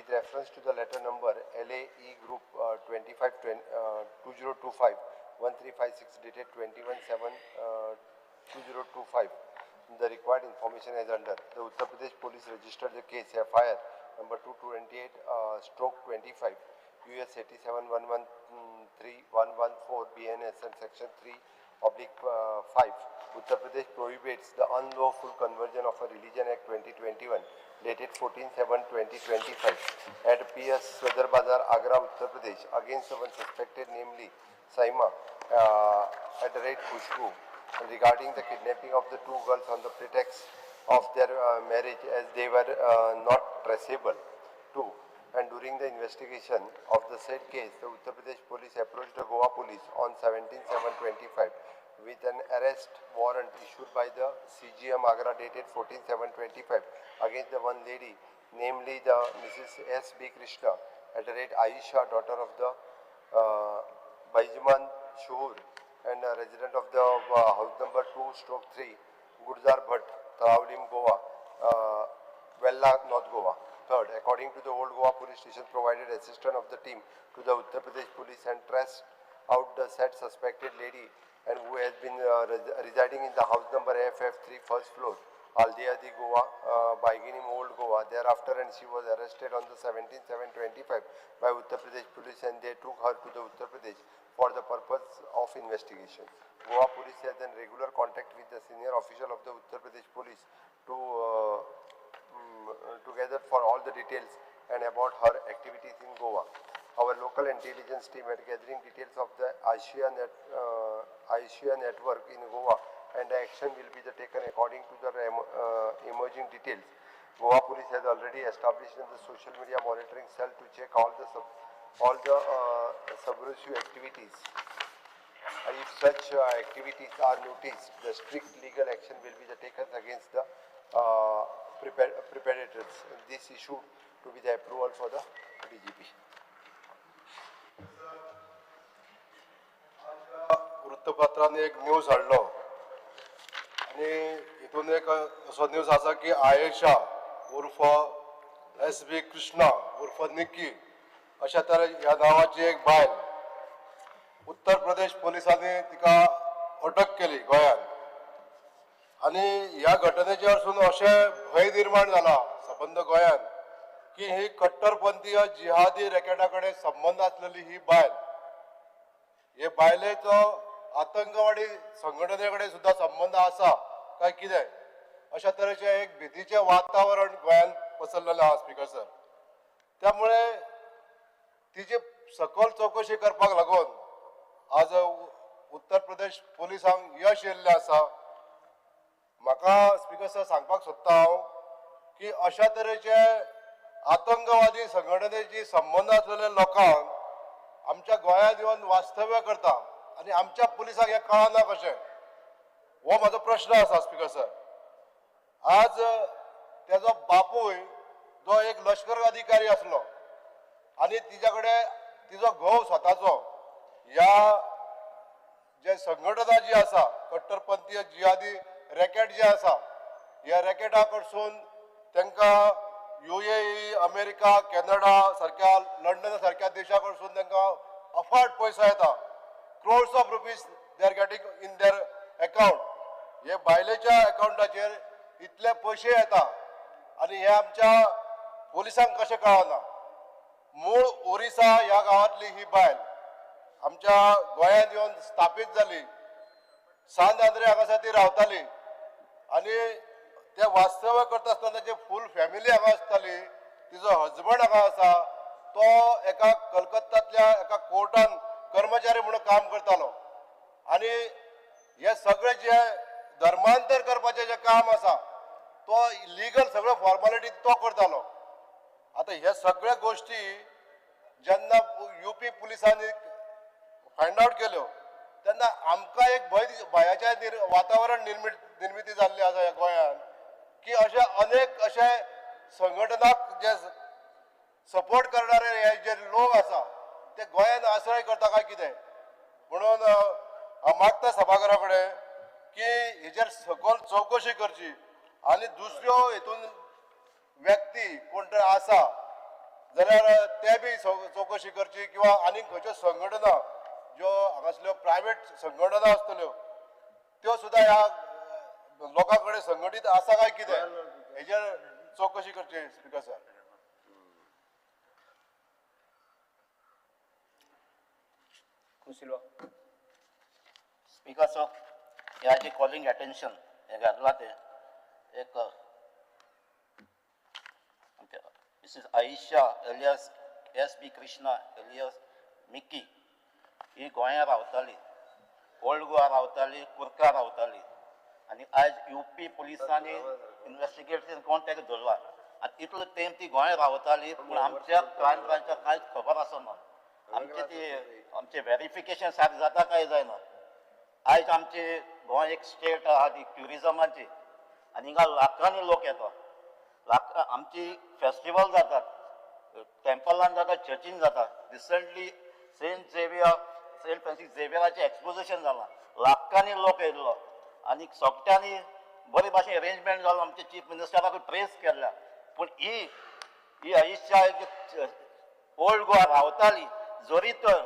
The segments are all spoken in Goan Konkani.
With reference to the letter number LAE Group 25 2025 1356 dated 21/7 2025, the required information is under. The Uttar Pradesh Police registered the case FIR number 228 stroke 25 US 87113114 BNS and section 3 oblique 5. Uttar Pradesh prohibits the unlawful conversion of a Religion Act 2021 dated 14/7/2025 at PS Sadar Bazar, Agra, Uttar Pradesh against the one suspected, namely Saima at the rate Khushbu, regarding the kidnapping of the two girls on the pretext of their marriage as they were not traceable. 2. And during the investigation of the said case, the Uttar Pradesh Police approached the Goa Police on 17/7/25 with an arrest warrant issued by the CGM Agra dated 14/7/25 against the one lady, namely the Mrs. S. B. Krishna at the rate Aisha, daughter of the Baijman Shuhur and a resident of the house number 2/3, Gurjar Bhatt, Taravlim, Goa, Vella, North Goa. Third, according to the Old Goa Police Station, provided assistance of the team to the Uttar Pradesh Police and traced out the said suspected lady and who has been residing in the house number FF3 first floor, Aldia di Goa, Baiginim, Old Goa. Thereafter, and she was arrested on the 17/7/25 by Uttar Pradesh Police, and they took her to the Uttar Pradesh for the purpose of investigation. Goa Police has in regular contact with the senior official of the Uttar Pradesh Police to together for all the details and about her activities in Goa. Our local intelligence team are gathering details of the Asia network in Goa, and the action will be the taken according to the emerging details. Goa Police has already established the social media monitoring cell to check all the subversive activities. If such activities are noticed, the strict legal action will be taken against the preparators. This issue to be the approval for the DGP. वृत्तपत्रांनी एक न्यूज हाडलो आनी हितून एक असो न्यूज आसा की आयेशा उर्फ एस बी कृष्णा उर्फ निक्की अशा तरे ह्या नांवाची एक बायल उत्तर प्रदेश पोलिसांनी तिका अटक केली गोंयांत आनी ह्या घटनेचे वरसून अशें भंय निर्माण जाला सबंद गोंयांत की ही कट्टरपंथीय जिहादी रॅकेटा कडेन संबंद आसलेली ही बायल, हे बायलेचो आतंकवादी संघटने कडेन सुद्दां संबंद आसा काय कितें अशा तरेचें एक भितीचें वातावरण गोंयांत पसरलेलें आसा स्पीकर सर. त्यामुळे तिची सकल चवकशी करपाक लागून आज उत्तर प्रदेश पोलिसांक यश येयल्लें आसा. म्हाका स्पीकर सर सांगपाक सोदता हांव की अशा तरेचे आतंकवादी संघटनेची संबंद आसलेल्या लोकांक आमच्या गोंयांत येवन वास्तव्य करता आनी आमच्या पुलिसांक हें कळना कशें, हो म्हाजो प्रश्न आसा स्पीकर सर. आज तेजो बापूय जो एक लश्कर अधिकारी आसलो आनी तिच्या कडेन तिजो घोव स्वताचो ह्या जे संघटना जी आसा कट्टरपंथीय जिहादी रॅकेट जे आसा ह्या रॅकेटा कडसून तांकां UAE, America, Canada सारक्या, लंडन सारक्या देशा कडसून तांकां अफाट पयसो येता. Crores of rupees they are getting in their account. हे बायलेच्या अकाउंटाचेर इतले पयशे येता आनी हे आमच्या पोलिसांक कशें कळना. मूळ ओरिसा ह्या गांवांतली ही बायल आमच्या गोंयांत येवन स्थापीत जाली. सांत आंद्रे हांगासर ती रावताली आनी ते वास्तव्य करता आसतना ताची फूल फॅमिली हांगा आसताली. तिजो हजबंड हांगा आसा, तो एका कलकत्तांतल्या एका कोर्टान कर्मचारी म्हणून काम करतालो आनी हे सगळे जे धर्मांतर करपाचें जें काम आसा तो लिगल सगळ्यो फॉर्मालिटी तो करतालो. आतां हे सगळ्या गोश्टी जेन्ना युपी पुलिसांनी फायंड आवट केल्यो तेन्ना आमकां एक भंय, भंयाचें वातावरण निर्मिती जाल्ली आसा ह्या गोंयांत की अशे अनेक अशे संघटनाक जे सपोर्ट करणारे हे जे लोक आसा ते गोंयांत आश्रय करता काय कितें. म्हणून हांव मागता सभाघरा कडेन की हेजेर सकल चवकशी करची आनी दुसऱ्यो हितून व्यक्ती कोण तरी आसा जाल्यार ते बी चवकशी करची किंवा आनीक खंयच्यो संघटना ज्यो हांगासल्यो प्रायवेट संघटना आसतल्यो त्यो सुद्दां ह्या लोकां कडेन संघटीत आसा काय कितें हेजेर चवकशी करची speaker sir. Silva. Speaker sir, ह्या जे कॉलिंग अटेन्शन हें घातलां तें एक Mrs Ayesha alias S B Krishna alias Mickey ही गोंया रावताली, ओल्ड गोवा रावताली, कुर्का रावताली आनी आयज यू पी पुलिसांनी इन्वेस्टिगेशन कोण ताका धरला. आनी इतलो तेंप ती गोंया रावताली पूण आमच्या क्रायम ब्रांचाक कांयच खबर आसना. आमचे ती आमचें वेरिफिकेशन सारकें जाता काय जायना. आयज आमचे गोंय एक स्टेट आहा ती ट्युरिजमाची आनी हिंगा लाखांनी लोक येता. लाख आमची फेस्टिवल जातात, टेम्पलान जाता, चर्चीन जाता. Recently Saint Xavier, Saint Francis झेवियराचें एक्सपोजिशन जालां, लाखांनी लोक येयल्लो आनी सगट्यांनी बरे भाशेन अरेंजमेंट जालो. आमचे चीफ मिनिस्टराकूय प्रेस केल्ल्या. पूण ही ही अहिशा ओल्ड गोवा रावताली जरी तर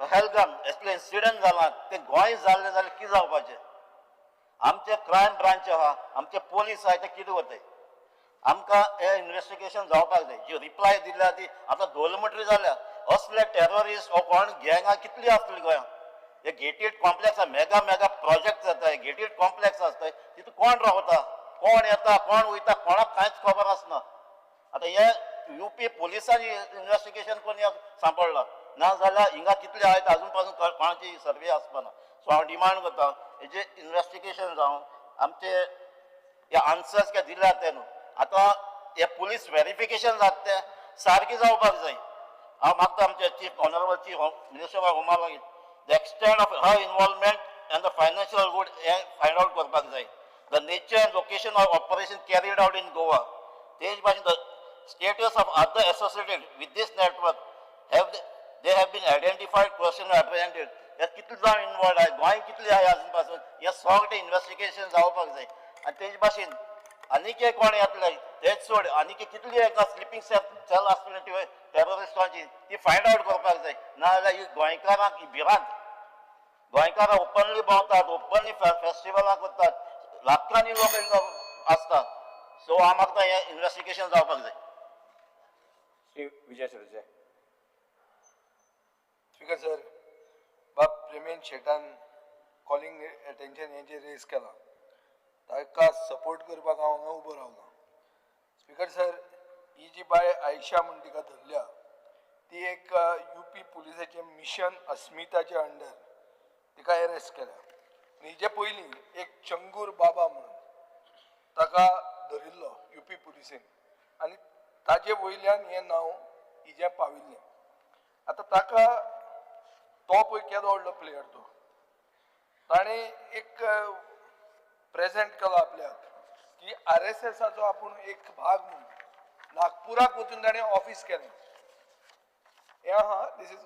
पहलगाम असले इन्सिडंट जाला ते गोंय जाल्ले जाल्यार कितें जावपाचें? आमचे क्रायम ब्रांच आहा, आमचे पोलीस आहा, ते कितें वताय? आमकां हें इन्वेस्टिगेशन जावपाक जाय. जी रिप्लाय दिल्या ती आतां दोन म्हणटरी जाल्या. असले टेररिस्ट हो कोण गँगां कितली आसतली गोंयांत? हे gated complex mega mega project जाता, गेटेड कॉम्प्लेक्स आसता, तितून कोण रावता, कोण येता, कोण वयता, कोणाक कांयच खबर आसना. आतां हे यू पी पुलिसांनी इन्वेस्टिगेशन करून हे सांपडला, ना जाल्यार हिंगा कितले आहात अजून पासून कोणाची सर्वे आसपाना. सो हांव डिमांड करता हेजे इन्वेस्टिगेशन जावन आमचे हे आन्सर्स काय दिल्यात ते न्हू, आतां हे पुलीस वेरिफिकेशन जाता तें सारकें जावपाक जाय. हांव मागता आमचे chief honourable chief minister of होमा लागीं the extent of her involvement and the financial good हें फायंड आवट करपाक जाय. The nature and location of operation carried out in Goa, तेच भाशेन the status of other associated with this network have they have been identified, question apprehended. हे कितले जाण इनवॉल्ड आहात, गोंय कितले आहात अजून पासून हें सगळें इन्वेस्टिगेशन जावपाक जाय. आनी तेज भाशेन आनीक एक कोण येतले तेच सोड, आनीक कितली एकदां स्लिपींग सेल आसतली टेररिस्टांची ती फायंड आवट करपाक जाय. नाजाल्यार ही गोंयकारांक ही भिरांत, गोंयकारां ओपनली भोंवतात, ओपनली फेस्टिवलां करतात, लाखांनी लोक हिंगा आसता. सो हांव मागता हें इन्वेस्टिगेशन जावपाक जाय. श्री विजय सरदेसाय. स्पीकर सर, बाब प्रेमेन शेटान कॉलिंग अटेन्शन हें जें रेज केलां ताका सपोर्ट करपाक हांव हांगा उबो रावला. स्पीकर सर, ही जी बाय आयशा म्हूण तिका धरल्या ती एक यू पी पुलिसाचे मिशन अस्मिताच्या अंडर तिका एरेस्ट केल्या. आनी हिजे पयलीं एक चंगूर बाबा म्हणून ताका धरिल्लो यू पी पुलिसेन आनी ताजे वयल्यान हें नांव हिजें पाविल्लें. आतां ताका तो पळय केदो व्हडलो प्लेयर तो, ताणें एक प्रेजेंट केलो आपल्याक की आर एस एसाचो आपूण एक भाग म्हणून नागपुराक वचून ताणें ऑफीस केलें. हें आहा, this is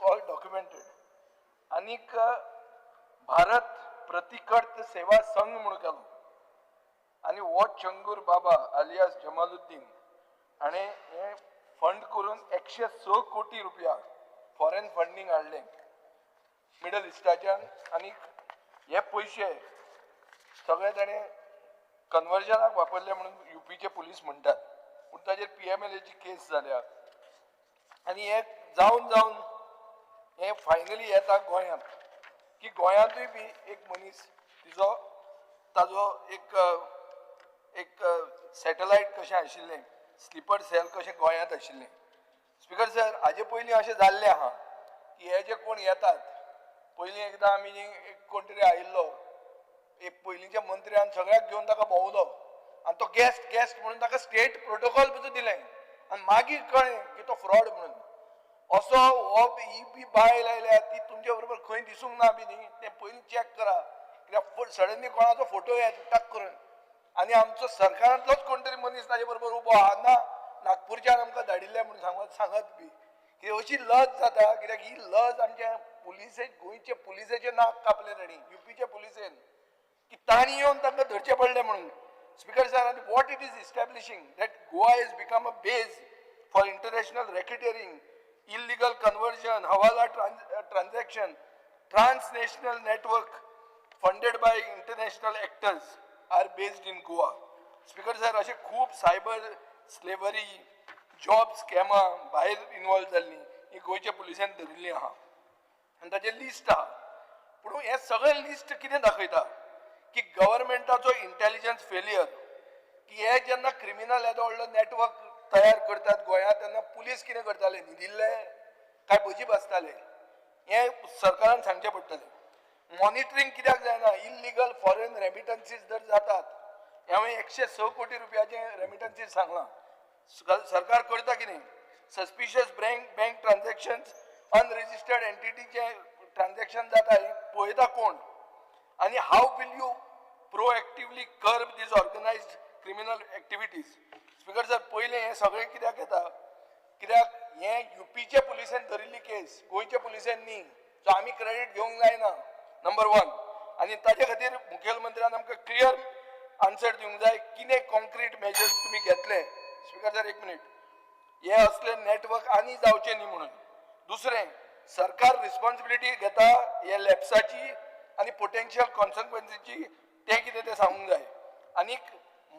all documented. आनीक भारत प्रतिकर्त सेवा संघ म्हणून केलो आनी हो चंगूर बाबा आलियास जमालुद्दीन हाणें हें फंड करून 106 कोटी रुपया फॉरेन फंडींग हाडलें मिडल इस्टाच्यान आनी हे पयशे सगळे ताणें कन्वर्जनाक वापरले म्हणून युपीचे पुलीस म्हणटात. पूण ताजेर PMLAची केस जाल्या आनी हे जावन जावन हे फायनली येता गोंयांत की गोंयांतूय बी एक मनीस तिजो ताजो एक एक सॅटलायट कशें आशिल्लें, स्लिपर सेल कशें गोंयांत आशिल्लें. स्पीकर सर, हाजे पयलीं अशें जाल्लें आहा की हे जे कोण येतात, पयलीं एकदां आमी एक कोण तरी आयिल्लो एक पयलींच्या मंत्र्यान सगळ्याक घेवन ताका भोंवलो आनी तो गेस्ट गेस्ट म्हणून ताका स्टेट प्रोटोकॉल पसून दिलें आनी मागीर कळ्ळें की तो फ्रॉड म्हणून. असो हो ही बी बायल आयल्या ती तुमचे बरोबर खंय दिसूंक ना बी न्ही, तें पयलीं चॅक करा, कित्याक सडनली कोणाचो फोटो येता टक करून आनी आमचो सरकारांतलोच कोण तरी मनीस ताजे बरोबर उबो आहा ना नागपूरच्यान आमकां धाडिल्लें म्हणून सांगत सांगत बी की अशी लज जाता. कित्याक ही लज आमच्या पुलिसे गोंयचे पुलिसेचे नाक कापले तांणी, युपीच्या पुलिसेन, की तांणी येवन तांकां धरचें पडलें म्हणून. स्पीकर सर, आनी what it is establishing that Goa is become a base for international racketeering, illegal conversion, hawala transaction, transnational network funded by international actors are based in Goa. Speaker sir, अशे खूब सायबर स्लेवरी, जॉब स्कॅमां भायर इनवॉल्व जाल्लीं ही गोंयच्या पुलिसान धरिल्लीं आहा आनी ताचें लिस्ट आहा. पूण हें सगळें लिस्ट कितें दाखयता की गव्हर्मेंटाचो इंटेलिजन्स फेलियर, की हे जेन्ना क्रिमिनल येदो व्हडलो नेटवर्क तयार करतात गोंयांत तेन्ना पुलीस कितें करताले, न्हिदिल्ले काय भजी बसताले, हें सरकारान सांगचें पडटलें. मॉनिटरींग कित्याक जायना? इल्लिगल फॉरेन रेमिटन्सीज जर जातात, हांवें 106 कोटी रुपयाचे रेमिटन्सीज सांगलां, सरकार करता कितें? Suspicious bank transactions, unregistered एंटिटीचे transaction जाता हें पळयता कोण? आनी how will you proactively curb these organised criminal activities? Speaker sir, पयलें हें सगळें कित्याक येता, कित्याक हें युपीच्या पुलिसेन धरिल्ली केस, गोंयच्या पुलिसेन न्ही. सो आमी क्रेडीट घेवंक जायना, नंबर 1. आनी ताजे खातीर मुखेलमंत्र्यान आमकां क्लियर आन्सर दिवंक जाय, कितें कॉन्क्रीट मेजर्स तुमी घेतले. स्पीकर सर, एक मिनीट, हे असले नेटवर्क आनी जावचे न्ही म्हणून. दुसरें, सरकार रिस्पॉन्सिबिलिटी घेता हे लॅप्साची आनी पोटेन्शियल कॉन्सिक्वन्सीची, तें कितें तें सांगूंक जाय. आनीक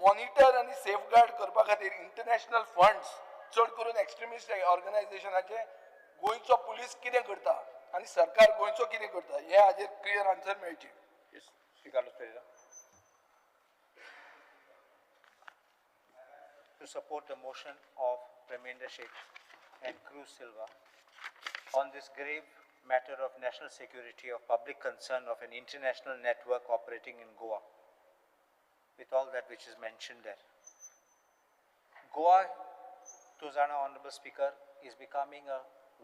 मॉनिटर आनी सेफगार्ड करपा खातीर इंटरनॅशनल फंड्स, चड करून एक्स्ट्रिमिस्ट ऑर्गनायझेशनाचे, गोंयचो पुलीस कितें करता आनी सरकार गोंयचो कितें करता हे हाजेर क्लियर आन्सर मेळचें. Shri Carlos Pereira. To support the motion of Premendra Shet and Cruz Silva on this grave matter of national security of public concern of an international network operating in Goa, with all that which is mentioned there. Goa, Tuzana, Honorable Speaker, is becoming a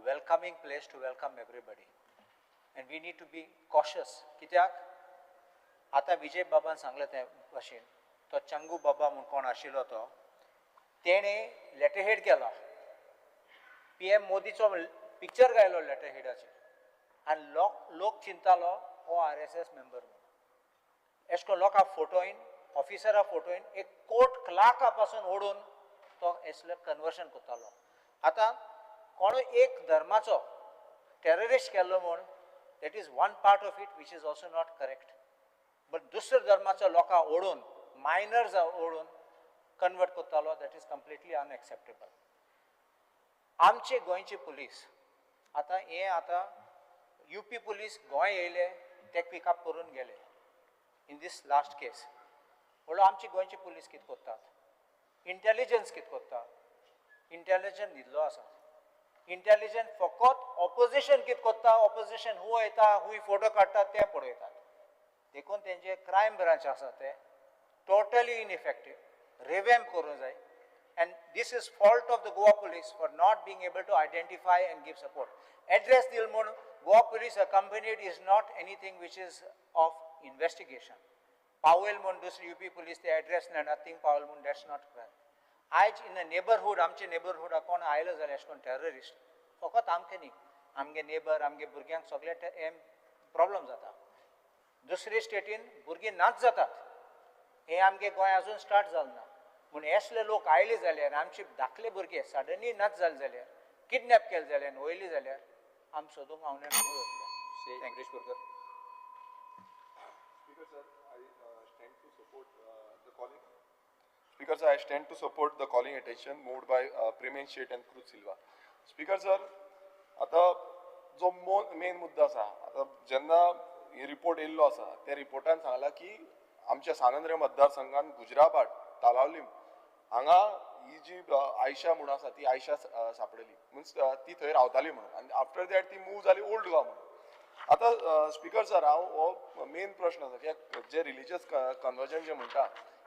welcoming place to welcome everybody. And we need to be cautious. कित्याक आतां विजय बाबान सांगलें ते भाशेन, तो चंगू बाबा म्हूण कोण आशिल्लो तो, तेणें लेटरहेड केला, पी एम मोदीचो पिक्चर घायलो लेटरहेडाचेर, आनी लोक चिंतालो हो आर एस एस मेंबर म्हणून. एश कोन लोकां फोटोइन, ऑफिसरा फोटोइन, एक कोर्ट क्लार्का पासून ओडून तो एसले कन्वर्शन करतालो. आतां कोणूय एक धर्माचो टेररिस्ट केल्लो म्हूण, that is one part of it which is also not correct, but दुसऱ्या धर्माचो लोकां ओडून, मायनर्स ओडून कन्वर्ट करतालो, that is completely unacceptable. आमचे गोंयचे पुलीस आतां हे आतां युपी पुलीस गोंय येयले, ते पिकअप करून गेले इन दीस लास्ट केस. म्हणल्यार आमचे गोंयचे पुलीस कितें करतात, इंटेलिजन्स कितें करता? इंटेलिजन्स न्हिदलो आसा. इंटेलिजन्स फकत ऑपोजिशन कितें करता, ऑपोजिशन हूंय वयता, हूंय फोटो काडटा तें पळयतात. देखून तेंचे क्रायम ब्रांच आसा ते टोटली इनइफेक्टीव, रिवॅम्प करूंक जाय. And this is fault of the Goa police for not being able to identify and give support. Address दिल म्हूण Goa police accompanied is not anything which is of investigation. पावयल म्हूण दुसरी युपी पुलीस ते एड्रेस नेणा थिंग पावयल म्हूण, that's not correct. आयज इन अ नेबरहूड, आमचे नेबरहुडा कोण आयलो जाल्यार अशें कोण टेररिस्ट, फकत आमकां न्ही, आमगे नेबर, आमगे भुरग्यांक सगळे हे प्रॉब्लम जाता. दुसरे स्टेटीन भुरगीं नाच जातात, हे आमगे गोंय अजून स्टार्ट जालें ना. म्हूण असले लोक आयले जाल्यार, आमचे धाकले भुरगे सडनली नाच जाले जाल्यार, किडनॅप केले जाल्यार, वयले जाल्यार आमी सोदूंक हांव वतले. Shri Girish Borkar. Speaker sir, I stand to support the calling. Speaker sir, I stand to support the calling attention moved by Premen Shet and Cruz Silva. Speaker sir, आता जो मेन मुद्दो आसा, आतां जेन्ना ही रिपोर्ट येयल्लो आसा त्या रिपोर्टान सांगला की आमच्या सान आंद्रे मतदारसंघात गुजराबाट तालावलीम हांगा ही जी आयशा म्हणून आसा ती आयशा सापडली, मिन्स ती थंय रावताली म्हणून, आनी आफ्टर that ती मूव जाली ओल्ड गोवा म्हणून. आतां स्पीकर सर, हांव हो मेन प्रश्न आसा की जे रिलिजियस कन्वर्जन जे म्हणटा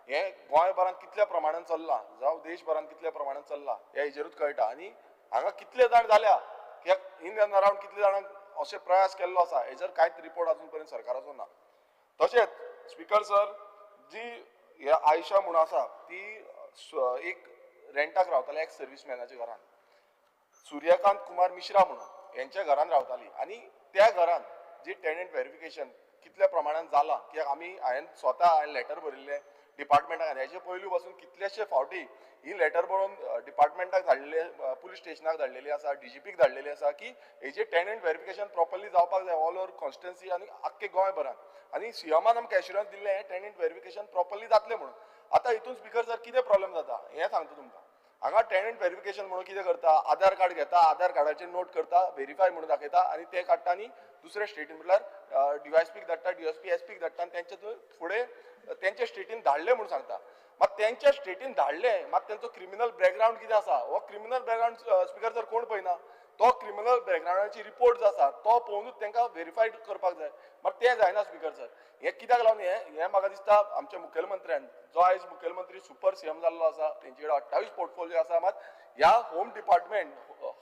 हें गोंयभरान कितल्या प्रमाणान चल्लां जावं देशभरान कितल्या प्रमाणान चल्लां हे हेजेरूच कळटा. आनी हांगा कितले जाण जाल्या कित्याक इन एंड अरावंड कितले जाणांक अशे प्रयास केल्लो आसा हेजेर कांयच रिपोर्ट अजून पर्यंत सरकाराचो ना. तशेंच स्पीकर सर, जी हे आयशा म्हूण आसा ती एक रेंटाक रावताली एक्स सर्विसमॅनाच्या घरान, सूर्यकांत कुमार मिश्रा म्हणून हेंच्या घरान रावताली. आनी त्या घरान जी टेनंट व्हेरिफिकेशन कितल्या प्रमाणान जालां, कित्याक आमी हांवें स्वता हांवें लेटर बरयल्लें डिपार्टमेंटाक, आनी हेजे पयलू पासून कितलेशे फावटी ही लेटर बरोवन डिपार्टमेंटाक धाडलेले, पुलीस स्टेशनाक धाडलेली आसा, डीजीपीक धाडलेली आसा की हेजे टेनंट वेरिफिकेशन प्रॉपरली जावपाक जाय ऑल ओवर कॉन्स्टिट्युएन्सी आनी आख्खे गोंयभरान. आनी सीएमान आमकां एश्युरन्स दिल्लें हें टेनंट वेरिफिकेशन प्रॉपरली जातलें म्हणून. आतां हितून स्पीकर सर कितें प्रॉब्लेम जाता हें सांगता तुमकां. हांगा टेनंट वेरिफिकेशन म्हणून कितें करता, आधार कार्ड घेता, आधार कार्डाचेर नोट करता, वेरीफाय म्हणून दाखयता आनी ते काडटा आनी दुसऱ्या स्टेटीन म्हटल्यार डीवायएसपीक धाडटा, डीएसपी एसपीक धाडटा आनी तेंचे फुडें तेंच्या स्टेटीन धाडले म्हणून सांगता. मात तेंच्या स्टेटीन धाडले मात तेंचो क्रिमिनल बॅकग्रावंड कितें आसा हो क्रिमिनल बॅकग्रावंड स्पीकर सर कोण पळयना. तो क्रिमिनल बॅकग्रावंडाची रिपोर्ट जो आसा तो पळोवनूच तांकां वेरीफाय करपाक जाय, मात तें जायना स्पीकर सर. हें कित्याक लागून हें म्हाका दिसता आमच्या मुखेलमंत्र्यान जो आयज मुखेलमंत्री सुपर सीएम जाल्लो आसा तेंचे कडेन 28 पोर्टफोलियो आसा, मात ह्या होम डिपार्टमेंट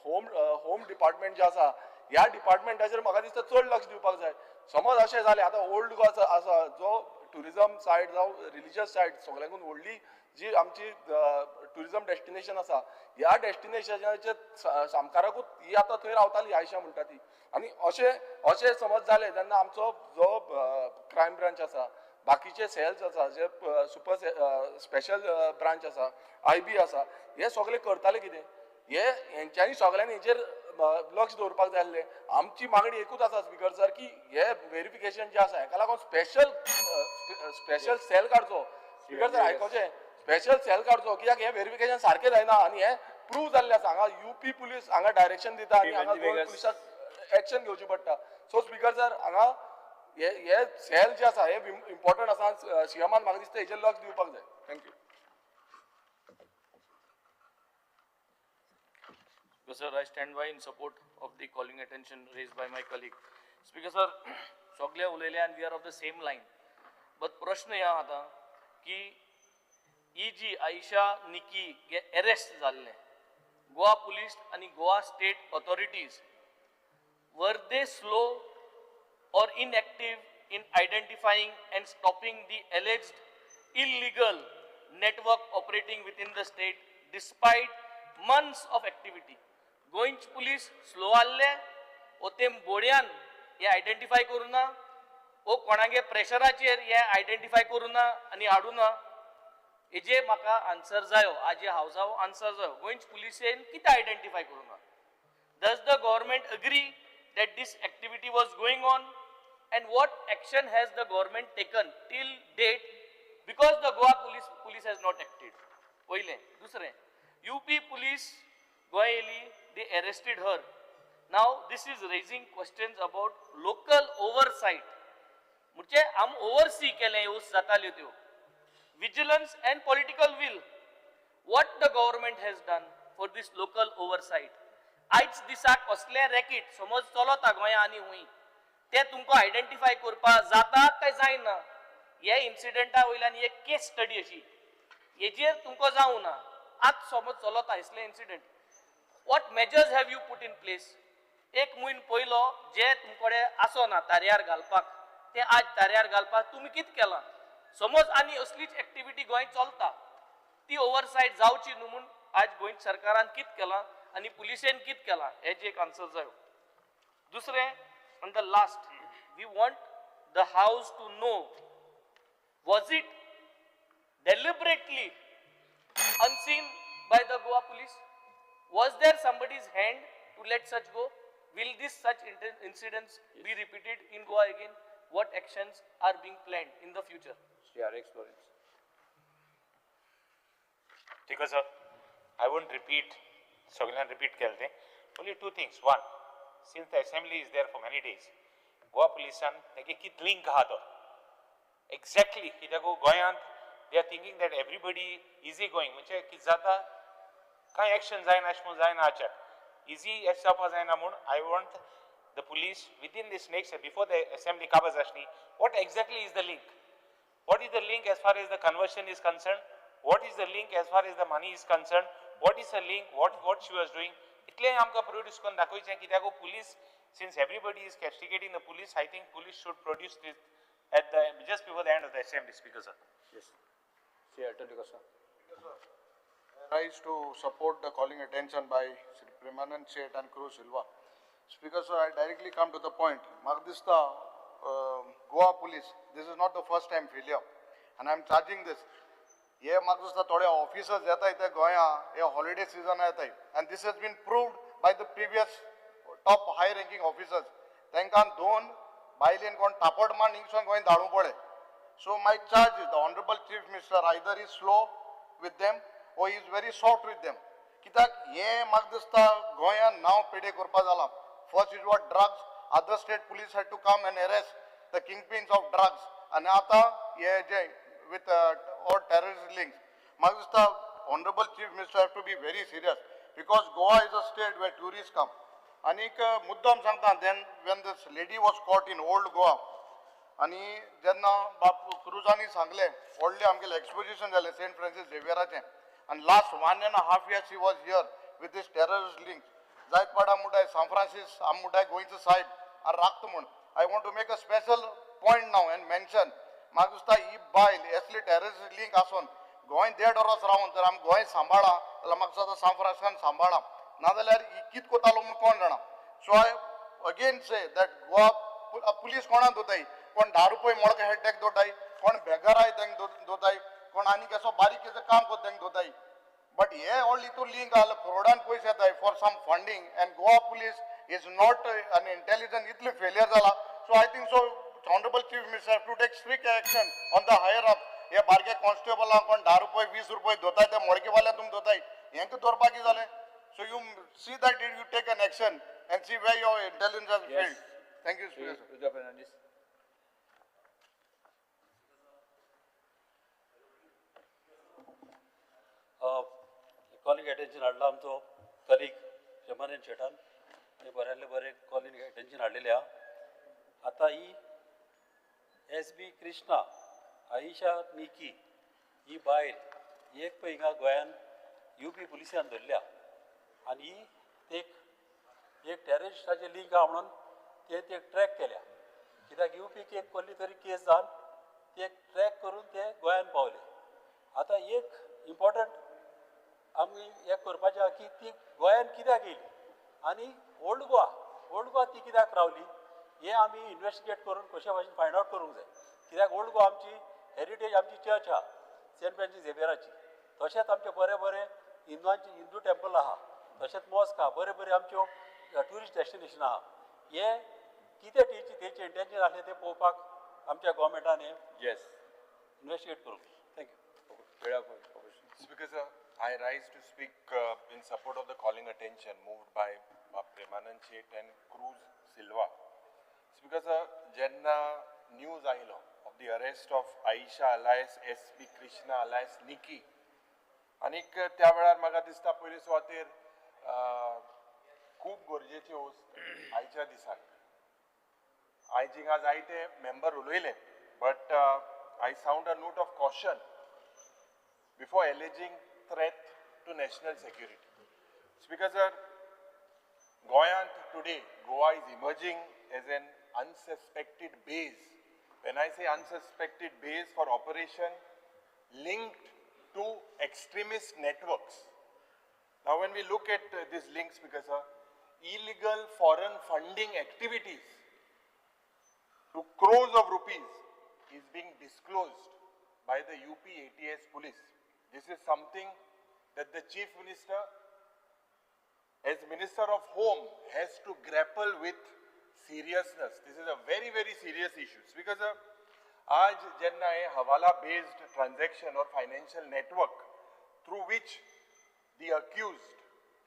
होम डिपार्टमेंट जें आसा ह्या डिपार्टमेंटाचेर म्हाका दिसता चड लक्ष दिवपाक जाय. समज अशें जालें आतां ओल्ड गोवा आसा जो ट्युरिजम सायड जावं रिलिजियस सायड सगळ्यांकून व्हडली जी आमची ट्युरिजम डेस्टिनेशन आसा ह्या डेस्टिनेशनाच्या सामकाराकूच ही आतां थंय रावताली आयशा म्हणटा ती. आनी अशें अशें समज जालें तेन्ना आमचो जो क्रायम ब्रांच आसा, बाकीचे सेल्स आसा, जे सुपर स्पेशल ब्रांच आसा, आयबी आसा, हे सगळे करताले कितें हे हेंच्यांनी सगळ्यांनी हेचेर लक्ष दवरपाक जाय आसलें. आमची मागणी एकूच आसा स्पीकर सर की हे वेरिफिकेशन जें आसा हेका लागून स्पेशल स्पेशल सेल काडचो. स्पीकर सर आयकोचें, स्पेशल सेल काडचो कित्याक हें वेरिफिकेशन सारकें जायना आनी हें प्रूव जाल्लें आसा. हांगा यूपी पुलीस हांगा डायरेक्शन दिता आनी हांगा गोवा पुलिसाक एक्शन घेवची पडटा. सो स्पीकर सर हांगा हे सेल जे आसा हे इम्पॉर्टंट आसा, सीएमान म्हाका दिसता हेचेर लक्ष दिवपाक जाय. Thank you. Speaker sir, I stand by in support of the calling attention raised by my colleague. Speaker sir, सगळे उलयले आनी we are of the same line. But प्रश्न ह्या आता की ही जी आयशा निकी हे अरेस्ट जाल्ले, गोवा पुलीस आनी Goa state authorities were they slow or inactive in identifying and stopping the alleged illegal network operating within the state despite months of activity? गोंयचे पुलीस स्लो आहले ओ ते बोड्यान हे आयडेंटिफाय करूं ना, ओ कोणागे प्रेशराचेर हे आयडेंटिफाय करूं ना आनी हाडूं ना, हेजे म्हाका आन्सर जायो. आजे हावजा आन्सर जायो. गोंयचे पुलिसेन कितें आयडेंटिफाय करूं ना? Does the government agree that this activity was going on, and what action has the government taken till date because the Goa police has not acted? पयलें. दुसरें, UP police Goa येयली, they arrested her. Now this is raising questions about local oversight. म्हणजे आम ओवरसी केलें ह्यो जाताल्यो त्यो. Vigilance and political will. What the government has done for this local oversight? आयज दिसाक कसलें रॅकेट समज चलता गोंया आनी हुंय ते तुमकां आयडेंटिफाय करपाक जाता काय जायना? हे इन्सिडंटा वयल्यान एक केस स्टडी अशी हेजेर तुमकां जावं ना. आज समज चलता इसले incident, what measures have you put in place? एक म्हयनो पयलो जे तुमकडे आसना तारयार घालपाक ते आज तारयार घालपाक तुमी कितें केलां? समज आनी असलीच एक्टिविटी गोंय चलता ती ओवरसायट जावची न्हू म्हूण आज गोंय सरकारान कितें केलां आनी पुलिसेन कितें केलां हेजें एक आन्सर जायो. दुसरें, on the last, we want the house to know, was it deliberately unseen by the Goa police? Was there somebody's hand to let such go? Will this such incidents be repeated in Goa again? What actions are being planned in the future? Shri R.X. Lawrence. Speaker sir, I won't repeat, सगळ्यान repeat केलें तें. Only two things. One, since the assembly is there for many days, Goa पुलिसान तेगे कित लिंक आहा तो exactly कित्याक गोंयांत they are thinking that everybody easy going, म्हणजे कितें जाता कांय एक्शन जायना अशें म्हूण जायना आचार इजी एश जावपा जायना म्हूण I want the police within this next before the assembly काबार जाशनी what exactly is the link, what is the link as far as the conversion is concern, what is the link as far as the money is concern, what is the link, what she was doing, इतलें आमकां प्रोड्यूस करून दाखोवचें कित्याक police since everybody is castigating the police, I think police should produce this at the just before the end of the assembly. Speaker sir. Yes. Shri Atal D'Costa. I rise to support the calling attention by Shri Premanand Seth and Cruz Silva. Speaker sir, I directly come to the point. म्हाका दिसता Goa police, this is not the first time failure, and I am charging this. हे म्हाका दिसता थोडे ऑफिसर्स येताय ते गोंया हे हॉलिडे सिजन येताय and this has been proved by the previous top high ranking officers. तांकां दोन बायलेन कोण तापट मान हिंगसून गोंय धाडूं पडलें. So my charge is the honourable chief minister either is slow with them or is very soft with them. कित्याक हें म्हाका दिसता गोंयान नांव पेडे करपा जालां. First is what drugs, other state police had to come and arrest the kingpins of drugs. आनी आतां हे जे with or terrorist links, म्हाका दिसता honourable chief minister have to be very serious because Goa is a state where tourist come. आनीक मुद्दम सांगता, then when this lady was caught in Old Goa आनी जेन्ना बाप क्रुजांनी सांगलें व्हडलें आमगेलें एक्सपोजिशन जालें सेंट फ्रांसीस झेवियराचें आनी last 1.5 years he was here with this terrorist link. जायत पाडा मुटाय सांत फ्रांसीस आम मुटाय गोंयचो सायब आनी राखता म्हूण. I want to make a special point now and mention, म्हाका दिसता ही बायल असली टेररिस्ट लिंक आसून गोंय देड वर्स रावन जर आमी गोंय सांबाळा जाल्यार म्हाका दिसता सांत फ्रांसिसान सांबाळा, नाजाल्यार ही कित कोतालो म्हूण कोण जाणा. So I again say that Goa police कोणाक दोताय, कोण 10 रुपये मोडका हेड टॅक दोताय, कोण बेगराय तांकां दोताय, कोण आनी कसो बारीक काम कोता तांकां दोताय. बट हे व्हडली हितून लिंक आहा, करोडान पयशे येताय for some funding and Goa police is not an intelligent, इतलें फेलियर जाला. So I think so honourable chief minister have to take strict action on the higher up. हे बारके कॉन्स्टेबलांक कोण 10 रुपये 20 रुपये दोताय ते मोडकेवाले तुमी दोताय, हेंका दवरपाक कितें जालें? So you see that you take an action and see where your intelligence has failed. Thank you, Speaker. Rudra Fernandes. Calling attention हाडला आमचो कलीग प्रेमानंद शेटान आनी बऱ्यांतले बरें कॉलिंग अटेन्शन हाडलेलें आहा. आतां ही एस बी कृष्णा आयिशा निकी ही बायल एक पळय हिंगा गोंयान यू पी पुलिसान धरल्या आनी ही एक टेररिस्टाचे लिंक आहा म्हणून ते ट्रॅक केल्या. कित्याक यू पीक एक कसली तरी केस जावन ते ट्रॅक करून ते गोंयान पावले. आतां एक इम्पॉर्टंट आमी हें करपाचें आहा की ती गोंयान कित्याक येयली आनी ओल्ड गोवा ती कित्याक रावली हें आमी इन्वेस्टिगेट करून कशे भाशेन फायंड आवट करूंक जाय. कित्याक ओल्ड गोवा आमची हेरिटेज, आमची चर्च आहा सेंट फ्रांसीस झेवियराची, तशेंच आमचे बरे बरे हिंदवांचे हिंदू टेम्पल आहा, तशेंच मॉस्क आहा, बरे बरे आमच्यो ट्युरिस्ट डेस्टिनेशन आहा. हे कितें तेचें इंटेन्शन आसलें तें पळोवपाक आमच्या गोवोरमेंटान हें इन्वेस्टिगेट करूंक. Thank you. Speaker sir, I rise to speak in support of the calling attention moved by Premanand Shet and Cruz Silva. Speaker sir, जेन्ना न्यूज आयलो of the arrest of Ayesha alias S B Krishna alias Nikki, आनीक त्या वेळार म्हाका दिसता पयले सुवातेर खूब गरजेची वस्त आयच्या दिसाक. आयज हिंगा जायते मेंबर उलयले, but I sound a note of caution before alleging threat to national security. Speaker sir, Goyant today, Goa is emerging as an unsuspected base. When I say unsuspected base for operation linked to extremist networks. Now when we look at these links, Speaker sir, illegal foreign funding activities to crores of rupees is being disclosed by the UP ATS police. This is something that the Chief Minister, as Minister of Home, has to grapple with seriousness. This is a very, very serious issue. Because aaj jenna a hawala based transaction or financial network through which the accused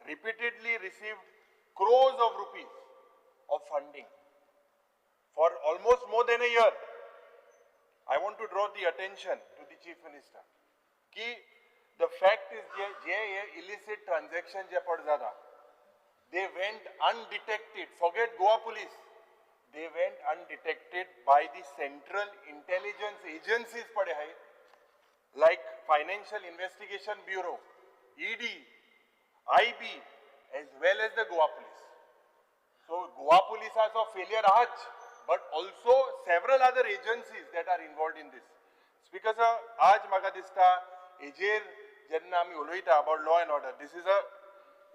repeatedly received crores of rupees of funding for almost more than a year. I want to draw the attention to the Chief Minister ki the fact is je illicit transaction je pad jata, they went undetected. Forget Goa police, they went undetected by the central intelligence agencies pade hai, like Financial Investigation Bureau, ED, IB, as well as the Goa police. So Goa police has a failure aaj, but also several other agencies that are involved in this. Speaker sir, aaj maka dista ejer jenna ami uloita about law and order, this is a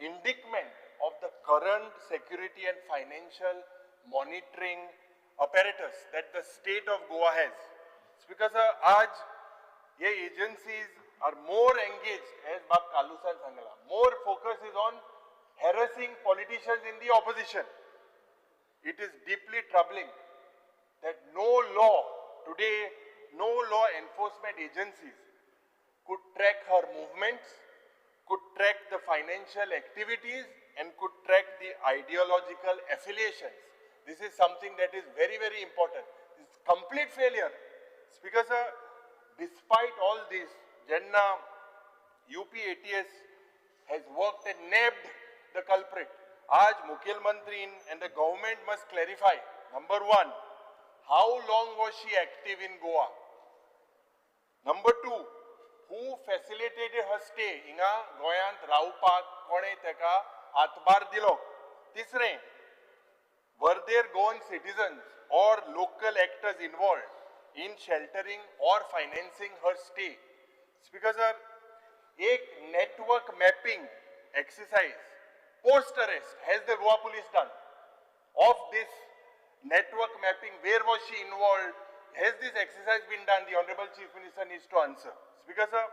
indictment of the current security and financial monitoring apparatus that the state of Goa has. Speaker sir, aaj ye agencies are more engaged, as Bab Kalusan sangla, more focus is on harassing politicians in the opposition. It is deeply troubling that no law today, no law enforcement agencies could track her movements, could track the financial activities, and could track the ideological affiliations. This is something that is very, very important. It's complete failure. Speaker sir, despite all this, Jenna UP ATS has worked and nabbed the culprit. Aaj Mukhyamantri and the government must clarify. Number one, how long was she active in Goa? Number two, who facilitated her stay? Hinga गोयांत रावपाक कोणे तेका हातभार दिलो? तिसरें, were there Goan citizens or local actors involved in sheltering or financing her stay? Speaker sir, एक network mapping exercise post arrest has the Goa police done? Of this network mapping, where was she involved? Has this exercise been done? The Honorable Chief Minister needs to answer. Speaker sir,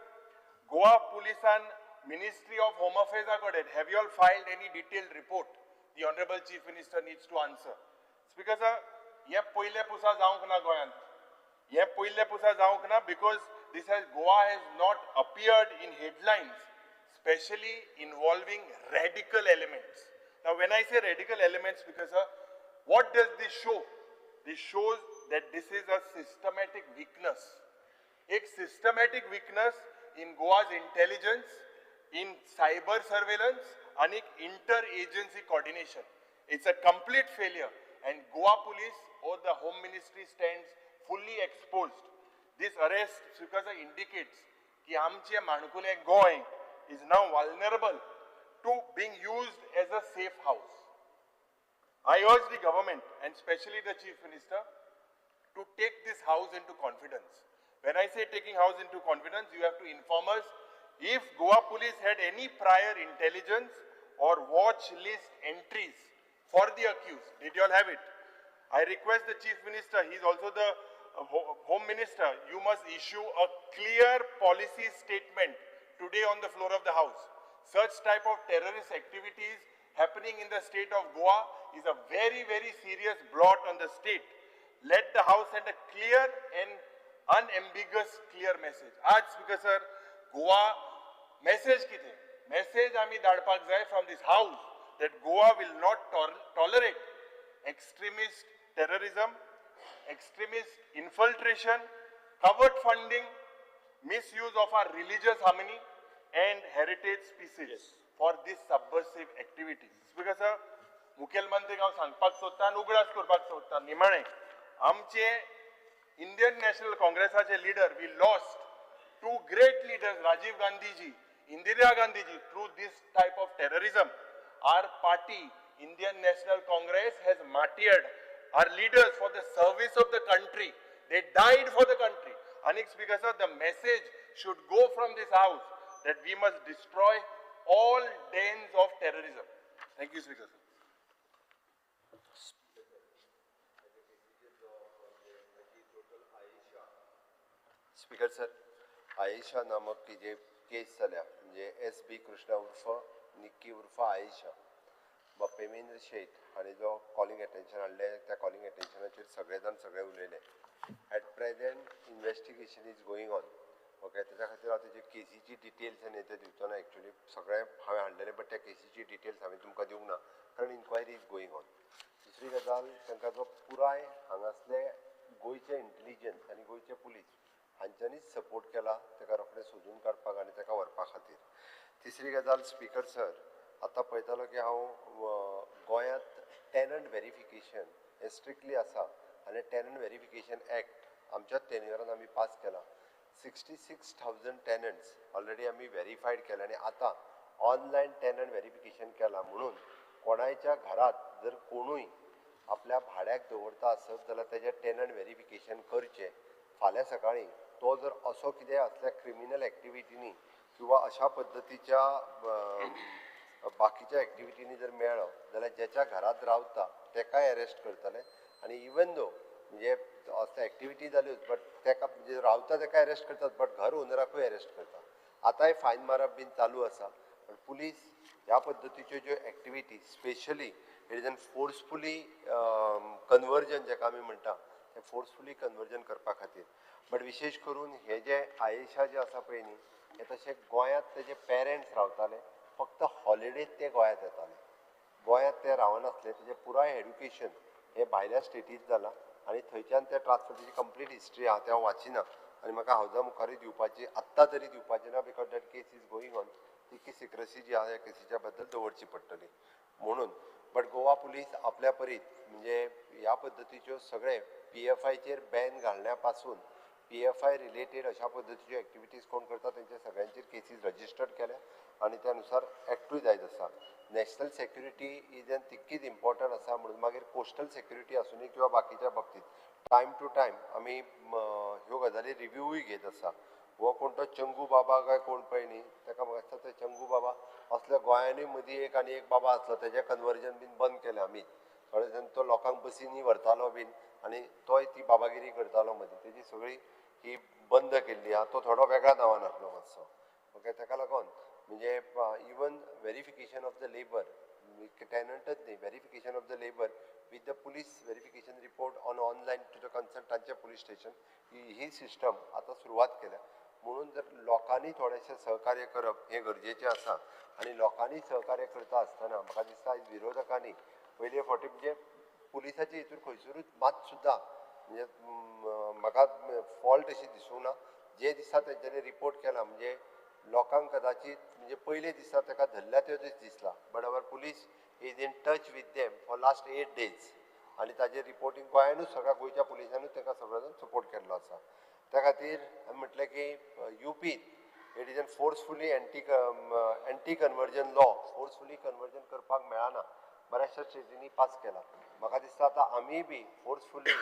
Goa Police and Ministry of Home Affairs are got it. Have you all filed any detailed report? The Honorable Chief Minister needs to answer. Speaker sir, हे पयले पुसा जावंक ना गोंयांत, हे पयले पुसा जावंक ना, because this has Goa has not appeared in headlines, specially involving radical elements. Now when I say radical elements, because sir, what does this show? This shows that this is a systematic weakness. एक systematic weakness in Goa's intelligence, in cyber surveillance, and inter-agency coordination. It's a complete failure, and Goa Police or the Home Ministry stands fully exposed. This arrest, because it indicates ki आमचे माणकुले Goa is now vulnerable to being used as a safe house. I urge the government and especially the Chief Minister to take this house into confidence. When I say taking house into confidence, you have to inform us if Goa Police had any prior intelligence or watch list entries for the accused. Did you all have it? I request the Chief Minister, he is also the Home Minister, you must issue a clear policy statement today on the floor of the house. Such type of terrorist activities happening in the state of Goa is a very, very serious blot on the state. Let the house send a clear and unambiguous clear message. Aaj Speaker sir, Goa message कितें? Message आमी धाडपाक जाय from this house that Goa will not tolerate extremist terrorism, extremist infiltration, covert funding, misuse of our religious harmony and heritage species for these subversive activities. Speaker sir, मुखेलमंत्रीक हांव सांगपाक सोदता आनी उगडास करपाक सोदता, निमाणें आमचे इंडियन नॅशनल काँग्रेसाचे leader, we lost two great leaders, Rajiv Gandhiji, Indira Gandhiji, through this type of terrorism. Our party, Indian National Congress, has martyred our leaders for the service of the country. They died for the country. Anik Speaker sir, the message should go from this house that we must destroy all dens of terrorism. Thank you, Speaker sir. Speaker sir, Ayesha नामक की जे केस जाल्या, म्हणजे एस बी कृष्णा उर्फ निक्की उर्फ आयेशा वा प्रेमेंद्र शेट हांणी जो कॉलिंग अटेन्शन हाडलें, त्या कॉलिंग अटेन्शनाचेर सगळे जाण सगळे उलयले. At present investigation is going on. Okay, तेच्या खातीर हांव तेजे केसीची डिटेल्स आनी ते दिवचो ना. एक्चुली सगळें हांवें हाडलेलें, बट त्या केसीची डिटेल्स हांवें तुमकां दिवंक ना, कारण इन्क्वायरी is going on. दुसरी गजाल, तांकां जो पुराय हांगासले गोंयचे इंटेलिजन्स आनी गोंयचे पुलीस हांच्यांनीच सपोर्ट केला ताका रोखडें सोदून काडपाक आनी ताका व्हरपा खातीर. तिसरी गजाल स्पीकर सर, आतां पळयतालो की हांव गोंयांत टॅनंट व्हेरिफिकेशन हें स्ट्रिक्टली आसा आनी टॅनंट व्हेरिफिकेशन एक्ट आमच्याच टेन्युअरान आमी पास केला. 66,000 टॅनंट्स ऑलरेडी आमी व्हेरीफायड केले आनी आतां ऑनलायन टॅनंट व्हेरिफिकेशन केलां, म्हणून कोणायच्या घरांत जर कोणूय आपल्या भाड्याक दवरता आसत जाल्यार तेजें टॅनंट व्हेरिफिकेशन करचें. फाल्यां सकाळीं तो जर असो कितें असल्या क्रिमिनल एक्टिविटीनी किंवा अशा पद्दतीच्या बाकीच्या एक्टिविटीनी जर मेळ्ळो जाल्यार ज्याच्या घरांत रावता तेकाय अरेस्ट करतले. आनी इवन दो म्हणजे असल्या एक्टिविटी जाल्योच, बट तेका म्हणजे रावता तेका अरेस्ट करतात, बट घर ओनराकूय अरेस्ट करता. आतांय फायन मारप बीन चालू आसा, पण पुलीस ह्या पद्दतीच्यो ज्यो activity specially it is an forcefully conversion जेका आमी म्हणटा तें फोर्सफुली कन्वर्जन करपा खातीर. बट विशेश करून हे जे आयेशा जे आसा पळय न्ही, हे तशें गोंयांत तेजे पेरंट्स रावताले, फक्त हॉलिडेज ते गोंयांत येताले, गोंयांत ते रावनासले. तेजें पुराय एड्युकेशन हे भायल्या स्टेटींत जालां आनी थंयच्यान ते ट्रान्सफर, तेजी कंप्लीट हिस्ट्री आहा, तें हांव वाचिना आनी म्हाका हावजा मुखारूय दिवपाची आत्तां तरी दिवपाची ना, because that case is going on. तितकी सिक्रसी जी आहा ह्या केसीच्या बद्दल दवरची पडटली म्हणून. बट गोवा पुलीस आपल्या परीत म्हणजे ह्या पद्दतीच्यो सगळे PFIचेर बॅन घालण्या पासून PFI related अशा पद्दतीच्यो एक्टिविटीज कोण करता तेंच्या सगळ्यांचेर केसीस रजिस्टर्ड केल्या आनी त्या नुसार एक्टूय जायत आसा. नॅशनल सेक्युरिटी is an तितकीच इम्पॉर्टंट आसा म्हणून मागीर कोस्टल सेक्युरिटी आसूनी किंवा बाकीच्या बाबतीत टायम टू टायम आमी ह्यो गजाली रिव्यूय घेत आसा. हो कोण तो चंगू बाबा काय कोण पळय न्ही, ताका म्हाका दिसता ते चंगू बाबा असल्या गोंयांनी मदीं एक आनी एक बाबा आसलो, तेजें कन्वर्जन बीन बंद केलें आमी. थोडे जाण तो लोकांक बसींनी व्हरतालो बीन आनी तोय ती बाबागिरी करतालो मदीं, तेजी सगळी ही बंद केल्ली आहा. तो थोडो वेगळ्या नांवान आसलो मातसो, ओके. ताका लागून म्हणजे even verification of the labour, टेनंटच न्ही, verification of the labour with the police verification report on online to the concern तांचे पुलीस स्टेशन, ही सिस्टम आतां सुरवात केल्या. म्हणून जर लोकांनी थोडेशें सहकार्य करप हें गरजेचें आसा आनी लोकांनी सहकार्य करता आसतना म्हाका दिसता आयज विरोधकांनी पयले फावटी म्हणजे पुलिसाचे हितून खंयसरूच मात सुद्दां म्हणजे म्हाका फॉल्ट अशी दिसूंक ना. जे दिसा तेंच्यांनी रिपोर्ट केला म्हणजे लोकांक कदाचित म्हणजे पयले दिसा ताका धरल्या ते दीस दिसला, but our police is in touch with them for last 8 days आनी ताजेर रिपोर्टींग गोंयानूच सगळ्या गोंयच्या पुलिसानूच तांकां सगळो जाण सपोर्ट केल्लो आसा. त्या खातीर आमी म्हटलें की युपीत it is an forcefully anti conversion law, forcefully conversion करपाक मेळना, बऱ्याचशा स्टेटींनी पास केला. म्हाका दिसता आतां आमीय बी फोर्सफुली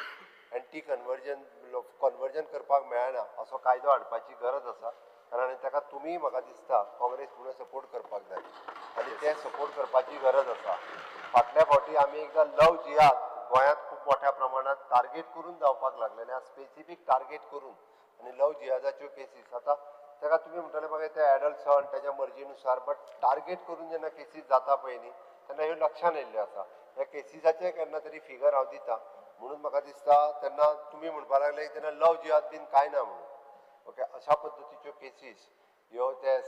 एंटी कन्वर्जन करपाक मेळना असो कायदो हाडपाची गरज आसा, कारण ताका तुमी म्हाका दिसता काँग्रेस म्हणून सपोर्ट करपाक जाय आनी ते सपोर्ट करपाची गरज आसा. फाटल्या फावटी आमी एकदां लव जिहाद गोंयांत खूब मोठ्या प्रमाणात टार्गेट करून जावपाक लागलेलें, स्पेसिफीक टार्गेट करून, आनी लव जिहादाच्यो केसीस आतां ताका तुमी म्हणटले म्हाका ते एडल्ट सन तेज्या मर्जीनुसार, बट टार्गेट करून जेन्ना केसीस जाता पळय न्ही तेन्ना ह्यो लक्षान येयल्ल्यो आसा. ह्या केसीसाचें केन्ना तरी फिगर हांव दिता म्हणून म्हाका दिसता तेन्ना तुमी म्हणपाक लागले तेन्ना लव जिहाद बीन कांय ना म्हणून, ओके. अशा पद्दतीच्यो केसीस ह्यो ते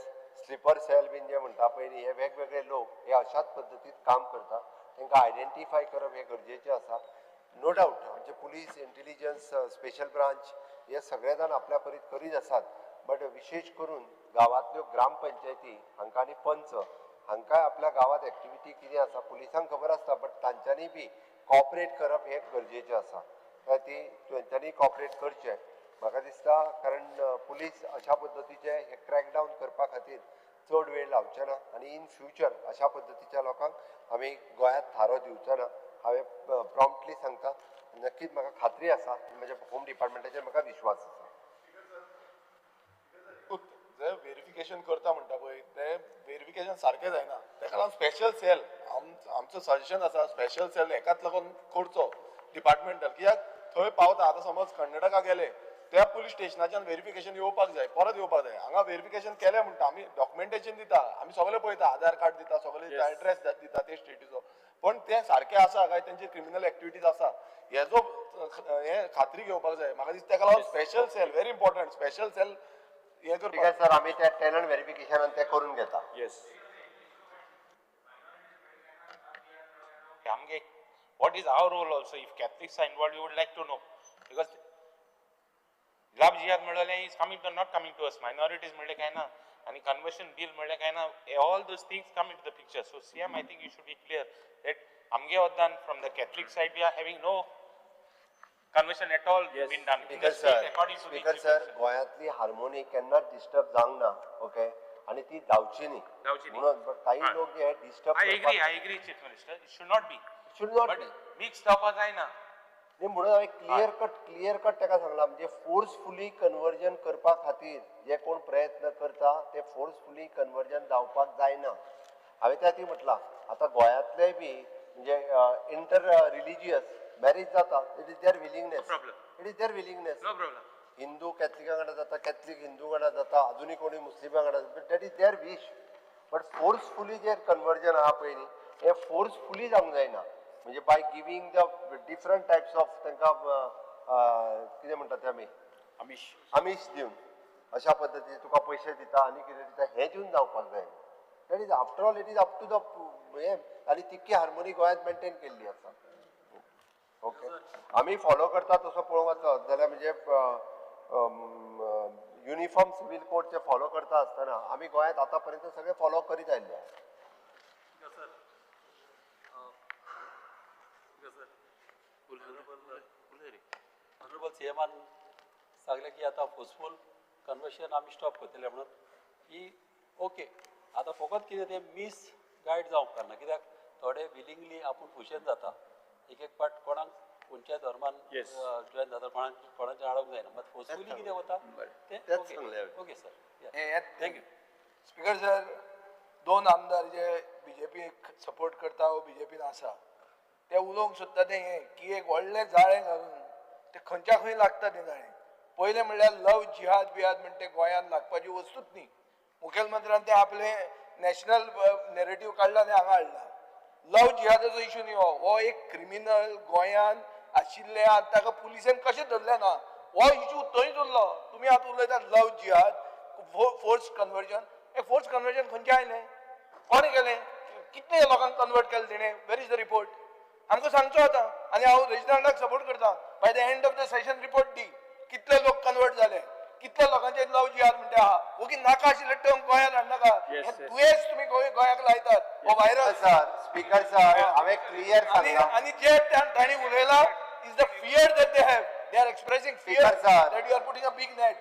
स्लिपर सेल बीन जे म्हणटा पळय न्ही, हे वेगवेगळे लोक हे अशाच पद्दतीत काम करता, तांकां आयडेंटिफाय करप हें गरजेचें आसा. नो डावट आमचे पुलीस इंटेलिजन्स स्पेशल ब्रांच हे सगळे जाण आपल्या परीत करीत आसात, बट विशेश करून गांवांतल्यो ग्रामपंचायती हांकां आनी पंच हांकांय आपल्या गांवांत एक्टिविटी कितें आसा पुलिसांक खबर आसता, बट तांच्यांनी बी कॉपरेट करप हें गरजेचें आसा. ती तांच्यांनी कॉपरेट करचें म्हाका दिसता, कारण पुलीस अशा पद्दतीचे हे क्रॅकडावन करपा खातीर चड वेळ लावचे ना आनी इन फ्युचर अशा पद्दतीच्या लोकांक आमी गोंयांत थारो दिवचो ना, हांवें प्रॉम्प्टली सांगता. नक्कीच म्हाका खात्री आसा, म्हज्या होम डिपार्टमेंटाचेर म्हाका विश्वास आसा. जे वेरिफिकेशन करता म्हणटा पळय तें वेरिफिकेशन सारकें जायना, ताका लागून स्पेशल सेल आमचो सजेशन आसा, स्पेशल सेल हेकाच लागून करचो डिपार्टमेंटल, कित्याक थंय पावता. आतां समज कर्नाटका गेले त्या पुलीस स्टेशनाच्यान वेरिफिकेशन येवपाक जाय, परत येवपाक जाय. हांगा वेरिफिकेशन केलें म्हणटा आमी डॉक्युमेंटेशन दिता, आमी सगळें पळयता, आधार कार्ड दिता, सगळें दिता, एड्रेस दिता ते स्टेटीचो, पण तें सारकें आसा काय तेंचे क्रिमिनल एक्टिविटीज आसा हेजो हें खात्री घेवपाक जाय. म्हाका दिसता तेका लागून special cell very important, special cell हें करपाक. सर आमी त्या टेनंट वेरिफिकेशनान तें करून घेता. येस. आमगे what is our role also if Catholics are involved, you would like to know, because love jihad म्हणलें is coming to not coming to us, minorities म्हणलें काय ना आनी कन्वर्शन बील म्हणलें काय ना, all those things come into the picture. So CM, I think you should be clear that आमगे वद्दान from the Catholic side we are having no conversion at all been done. Speaker sir, speaker sir, गोंयांतली हार्मोनी केन्नाच डिस्टर्ब जावंक ना, ओके, आनी ती जावची न्ही म्हणून काही लोक हे disturb. I agree, I agree chief minister, it should not be, should not be mix जावपाक जायना न्ही. म्हणून हांवें क्लियर कट ताका सांगलां, म्हणजे फोर्सफुली कन्वर्जन करपा खातीर जे कोण प्रयत्न करता ते फोर्सफुली कन्वर्जन जावपाक जायना. हांवें त्या खातीर म्हटलां आतां गोंयांतलेय बी म्हणजे इंटर रिलिजियस मॅरेज जाता, it is their willingness, it is their willingness, no problem. Hindu कॅथलिका वांगडा जाता, कॅथलीक हिंदू वांगडा जाता, अजुनूय कोणी मुस्लिमा वांगडा जाता, that is their wish. But forcefully J conversion आहा पळय न्ही, हें फोर्सफुली जावंक जायना. म्हणजे by giving the different types of तांकां कितें म्हणटा ते आमी आमिश आमिश दिवन अशा पद्दतीन तुका पयशे दिता आनी कितें दिता हें दिवन जावपाक जायना. That is after all it is up to the हें. आनी तितकी हार्मोनी गोंयांत मेंटेन केल्ली आसा. ओके, आमी फॉलो करता तसो पळोवंक वचत जाल्यार म्हणजे युनिफॉर्म सिवील कोड जे फॉलो करता आसतना आमी गोंयांत आतां पर्यंत सगळे फॉलो करीत आयिल्ले आसा. ऑनरेबल सी एमान सांगलें की आतां फोर्सफूल कन्वर्शन आमी स्टॉप करतले म्हणून ही ओके. आतां फकत कितें तें मीस गायड जावंक उपकारना, कित्याक थोडे विलिंगली आपूण खुशेन जाता. एक एक पाट कोणाक खंयच्याय धर्मान जॉयन जाता, कोणाक कोणाचें आडोवंक जायना, मात फोर्सफुली कितें वता तें. Okay sir, thank you. Speaker sir, दोन आमदार जे बीजेपीक सपोर्ट करता वो बीजेपीन आसा ते उलोवंक सोदता तें हें की एक व्हडलें जाळें घालून ते खंयच्या खंय लागता तें जाळें. पयलें म्हणल्यार लव जिहाद बिहाद म्हण तें गोंयांत लागपाची वस्तूच न्ही. मुखेलमंत्र्यान तें आपलें नॅशनल नॅरेटीव काडला आनी हांगा हाडला. लव जिहादाचो इशू न्ही हो, हो एक क्रिमिनल गोंयांत आशिल्ले आनी ताका पुलिसेन कशें धरलें ना हो इशू थंयच उरलो. तुमी आतां उलयतात लव जिहाद, फोर्स कन्वर्जन. हें फोर्स कन्वर्जन खंयचें आयलें, कोणें केलें, कितले लोकांक कन्वर्ट केलें तेणें, वेर is the report आमकां सांगचो आतां. आनी हांव रेजिनाल्डाक सपोर्ट करता, by the end of the session report दी कितले लोक कन्वर्ट जाले, कितले लोकांचे लव जिहाद म्हणटा आहा. ओगी नाका आशिल्ले टर्म गोंयांत हाडनाका, दुयेंस तुमी गोंयाक लायतात हो व्हायरस. सर, स्पीकर सर, हांवें क्लियर सांगलां. आनी जे तांणी उलयलां is the fear that they have, they are expressing fear that you are putting a big net.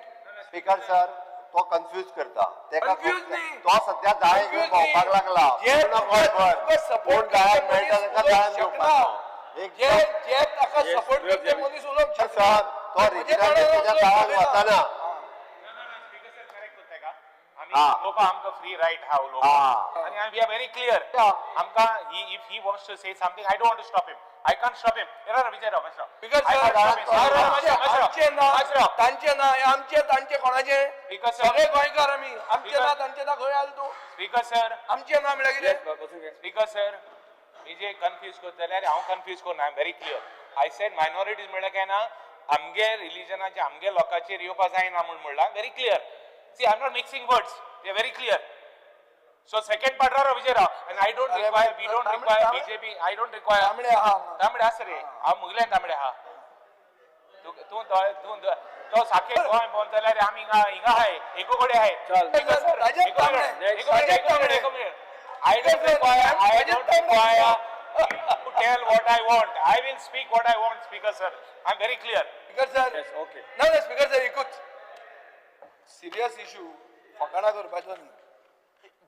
Speaker sir, तो कन्फ्यूज करता. तो सध्या जाळें घेवन भोंवपाक लागला. कोण जाळ्याक मेळटा ताका जाळ्यान घेवपाक. जे ताका सपोर्ट करता मनीस उलोवंक शकना. सर, तो रेजिनाल्ड त्याच्या जाळ्यान वचना. उलोवपा आमकां फ्री रायट आहा उलोवपाक, आनी we are very clear. आमकां if he wants to say something, I don't want to stop him. I can't stop him. आमचे ना तांचे ना, आमचे तांचे कोणाचे सगळे गोंयकार आमी. आमचे ना तांचे ना खंय आयले तूं? स्पीकर सर, आमचे ना म्हणल्यार कितें? स्पीकर सर, मी जे कन्फ्यूज करता जाल्यार हांव कन्फ्यूज करना. I am very clear. I said minorities म्हणल्यार काय ना, आमगे रिलिजनाचे आमगे लोकांचेर येवपा जायना म्हूण म्हणलां. Very clear. See, I am not mixing words, they are very clear. So second part Rao Vijay Rao, and I don't require, we don't require BJP, I don't require. तांबडे आहा, तांबडे आसा रे, हांव मुगल्यान तांबडे आहा. तूं तूं तो सारकें गोंय भोंवता जाल्यार आमी हिंगा हिंगा आहाय, एको कडेन आहाय. I don't require, I don't require to tell what I want. I will speak what I want, Speaker sir. I am very clear. Speaker sir, ना ना स्पीकर सर, एकूच सिरियस इशू, फकाणां करपाचो न्ही.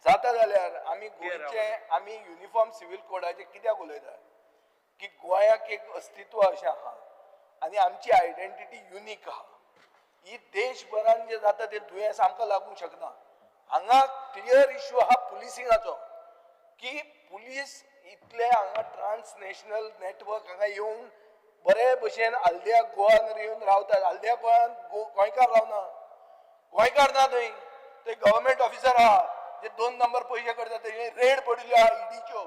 जाता जाल्यार आमी गोंयचे आमी युनिफॉर्म सिव्हील कोडाचें कित्याक उलयतात की गोंयाक एक अस्तित्व अशें आहा आनी आमची आयडेंटिटी युनीक आहा. ही देशभरान जें जाता तें दुयेंस आमकां लागूंक शकना. हांगा क्लियर इशू आहा पुलिसिंगाचो, की पुलीस इतले हांगा ट्रान्सनॅशनल नेटवर्क हांगा येवन बरे भशेन हल्दिया गोवान येवन रावतात. हल्दिया गोवान गोंयकार रावना, गोंयकार ना थंय, थंय गव्हर्मेंट ऑफिसर आहा जे 2 नंबर पयशे करता. थंय रेड पडिल्ल्यो आहा ईडीच्यो.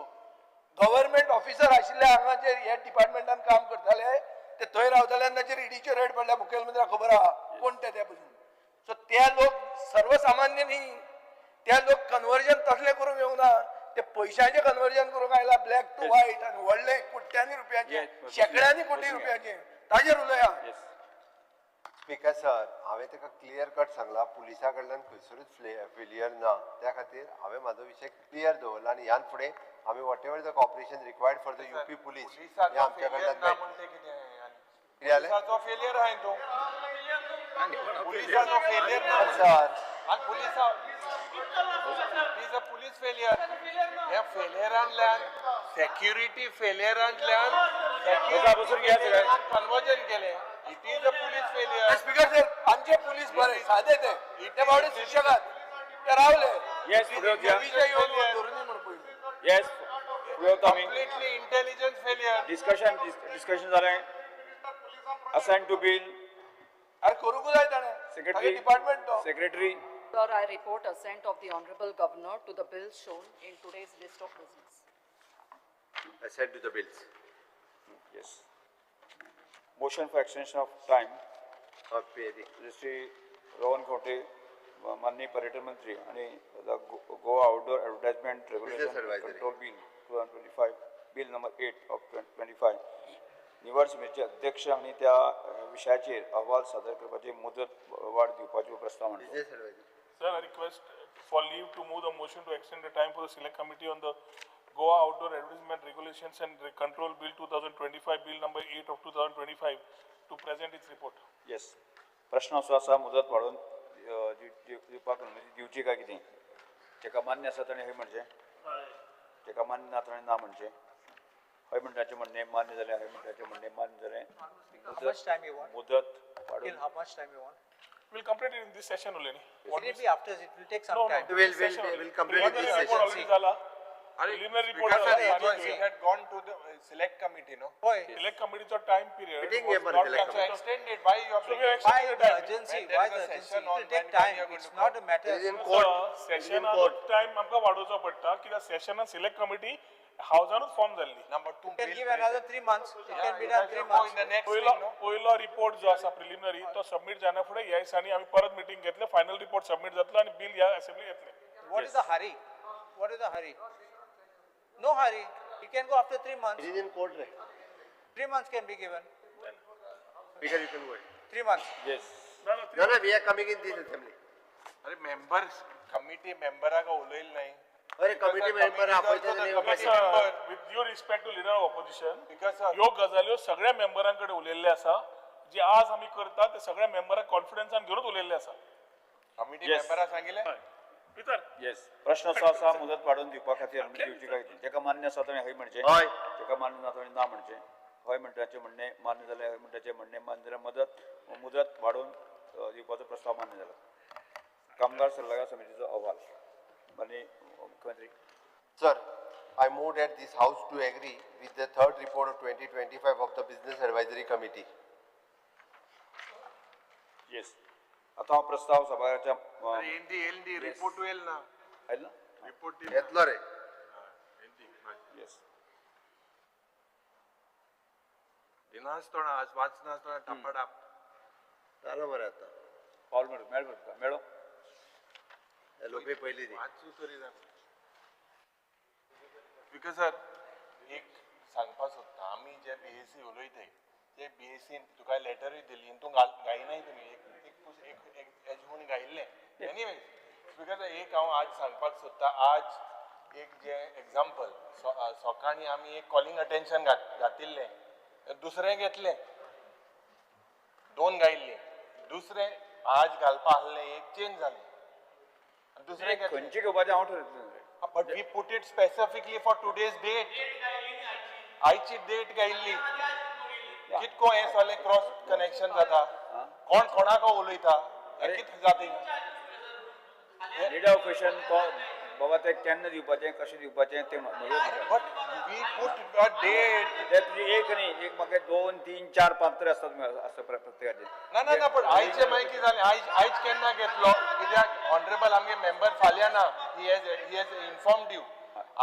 गव्हर्मेंट ऑफिसर आशिल्ले हांगा जे ह्या डिपार्टमेंटान काम करताले ते थंय रावताले आनी ताचेर ईडीच्यो रेड पडल्या. मुखेलमंत्र्याक खबर आहा कोण ते ते पसून. सो ते लोक सर्वसामान्य न्ही, ते लोक कन्वर्जन तसलें करूंक येवंक ना. ते पयशांचें कन्वर्जन करूंक आयला, ब्लॅक टू व्हायट, आनी व्हडले कोट्यांनी रुपयांचे, शेंकड्यांनी कोटी रुपयांचे, ताजेर उलया. स्पीकर सर, हांवें ताका क्लियर कट सांगला, पुलिसा कडल्यान खंयसरूच फेलियर ना. त्या खातीर हांवें म्हाजो विशय क्लियर दवरला आनी ह्यान फुडें आमी whatever the cooperation required for the UP police हें आमच्या कडल्यान मेळटलें. कितें जालें? फेलियर आहा तूं, पुलिसाचो फेलियर ना सर. आनी पुलिसा it is a police failure. ह्या फेलियरांतल्यान सेक्युरिटी फेलियरांतल्यान कन्वर्जन केलें. It is a police failure. Speaker sir, आमचे पुलीस बरे सादे ते, ते बावडे सुशेगाद ते रावले. Yes, completely intelligence failure. Discussion discussion जालें. Assent to bill. अरे करूंक जाय ताणें. Secretary. Department तो. Secretary. Sir, I report assent of the Honorable Governor to the bills shown in today's list of business. Assent to the bills. Yes. Motion for extension of time. Of Shri Rohan Khaunte, माननीय पर्यटन मंत्री आणि the Goa outdoor advertisement regulation control bill 2025, bill number 8 of 25 निवड समितीचे अध्यक्ष आनी त्या विशयाचेर अहवाल सादर करपाची मुदत वाड दिवपाचो प्रस्ताव मांडलो. Sir, I request for leave to move the motion to extend the time for the select committee on the Goa Outdoor Advertisement Regulations and Control Bill 2025, Bill number 8 of 2025, to present its report. Yes. प्रश्न असो आसा, मुदत वाडोवन दिवपाक दिवची काय कितें? तेका मान्य आसा ताणें हय म्हणचें, तेका मान्य ना ताणें ना म्हणचें. हय म्हणटाचें म्हणणें मान्य जालें, हय म्हणटाचें म्हणणें मान्य जालें. मुदत वाडोवन. How much time you want? We'll complete it in this session only. What will be after? It will take some time. We'll complete it this session. Preliminary report because it had gone to the select committee, no? Select committee time period. Meeting was not So extended. Why you are bringing? Why the urgency? Why the urgency? It will take time. It's not a matter. It is in court. Session time आमकां वाडोवचो पडटा कित्याक सेशनान सिलेक्ट कमिटी हावजानूच फॉर्म जाल्ली. Number 2. Can give another 3 months. It can be done 3 months. पयलो रिपोर्ट जो आसा प्रिलिमिनरी तो सबमिट जायना फुडें ह्या दिसांनी आमी परत मिटींग घेतले, फायनल रिपोर्ट सबमिट जातलो आनी बील ह्या असेंब्ली येतलें. What is the hurry? What is the hurry? No hurry. It can go after 3 months. It is in court, right? 3 months can be given. Speaker, you can go ahead. 3 months. Yes. No, no, we are coming in this assembly. अरे members, committee member का उलयल नाही. अरे committee member आपयता. With due respect to leader of opposition, ह्यो गजाल्यो सगळ्या मेंबरांकडे उलयल्ले आसा, जे आज आमी करता ते सगळ्या मेंबरांक कॉन्फिडन्सान घेवन उलयल्ले आसा. कमिटी मेंबरा सांगितले. येस. प्रश्न असो आसा, मुदत वाडोवन दिवपा खातीर आमी दिवची काय कितें? तेका मान्य आसा ताणें हय म्हणचें, तेका मान्य ना ताणें ना म्हणचें. हय म्हणटाचें म्हणणें मान्य जालें, हय म्हणटाचें म्हणणें मान्य जालें. मुदत वाडोवन दिवपाचो प्रस्ताव मान्य जाला. कामगार सल्लागार समितीचो अहवाल. माननीय मुख्यमंत्री. Sir, I move that this house to agree with the third report of 2025 of the Business Advisory Committee. Yes. आता हांव प्रस्ताव सभाघराच्या एनडी रिपोर्ट येईल ना? आयल ना रिपोर्ट येतलो रे. येस. दिनासतना आज वाचनासतना टपाटाप जालो मरे आतां. पावल मेळ मेळ तुका मेळो लोपे पयली दी. वाचू तरी जाय. स्पीकर सर, एक सांगपाक सोदता, आमी जे बीएसी उलयताय ते बीएसीन तुका लेटरूय दिली, तूं गायनाय तुमी एक एज म्हूण गायिल्लें. एनिवे स्पीकर सर, एक हांव आज सांगपाक सोदता, आज एक जे एग्जाम्पल सकाळीं आमी एक कॉलिंग अटेन्शन घातिल्लें, दुसरें घेतलें, 2 गायिल्लीं, दुसरें आज घालपा आहलें, एक चेंज जालें, दुसरें घेतलें. खंयचें घेवपाचें हांव ठरयतलें. But we put it specifically for today's date. आयची डेट गायिल्ली. कितको हें सगळें क्रॉस कनेक्शन जाता, कोण कोणाक उलयता, कितें जाता. लिडर ऑफ तो बाबा ते केन्ना दिवपाचें, कशें दिवपाचें तें म्हजें. But we put a date. ते तुजे एक न्ही, एक म्हाका 2 3 4 5 तरी आसतात आसता प्रत्येकाचे. ना ना ना, पण आयचे मागीर कितें जालें, आयज केन्ना घेतलो कित्याक ऑनरेबल आमगे मेंबर फाल्यां ना, he has informed you.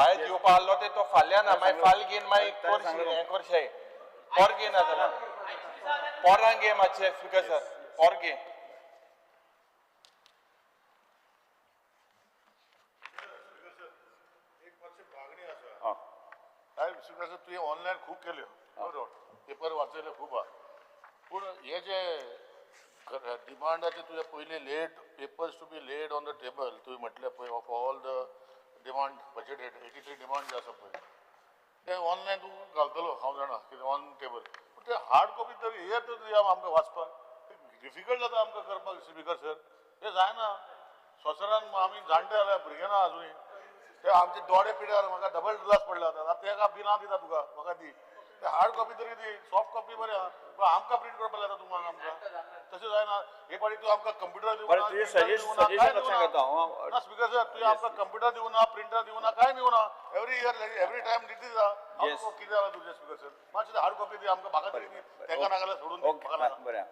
आयज येवपा आहलो ते तो फाल्यां ना, मागीर फाल घेवन मागीर करशी हें करशें पोरगे ना जाल्यार पोरां गे मातशें. स्पीकर सर, पोरगे. काय स्पीकर सर, तुवें ऑनलायन खूब केल्यो, बरोबर, पेपर वाचयले खूब आहा, पूण हे जे डिमांडाचे तुवें पयलीं late papers to be laid on the table तुवें म्हटलें पळय, of all the demand budgeted 83 demand जे आसा पळय ते ऑनलायन तूं घालतलो, हांव जाणा कितें ऑन टेबल, पूण ते हार्ड कॉपी तरी हे तर आमकां वाचपाक डिफिकल्ट जाता आमकां करपाक. स्पीकर सर, तें जायना. संवसारान आमी जाणटे जाल्या, भुरगे ना अजुनूय, ते आमचे दोळे पिड्यार म्हाका डबल ग्लास पडला आतां तेका बिलां दिता तुका, म्हाका दी ते हार्ड कॉपी तरी दी, सॉफ्ट कॉपी बरें आहा, पूण आमकां प्रिंट करपाक जाता तुमकां आमकां तशें जायना. हे फावटी तूं आमकां कंप्युटर दिवना, ना स्पीकर सर, तुवें आमकां कंप्युटर दिवना, प्रिंटर दिवना, कांय दिवना, एवरी इयर एवरी टायम दिता. कितें जालां तुजें स्पीकर सर, मातशें हार्ड कॉपी दी आमकां, म्हाका तरी दी, तेका नाका जाल्यार सोडून दी, म्हाका नाका. बरें.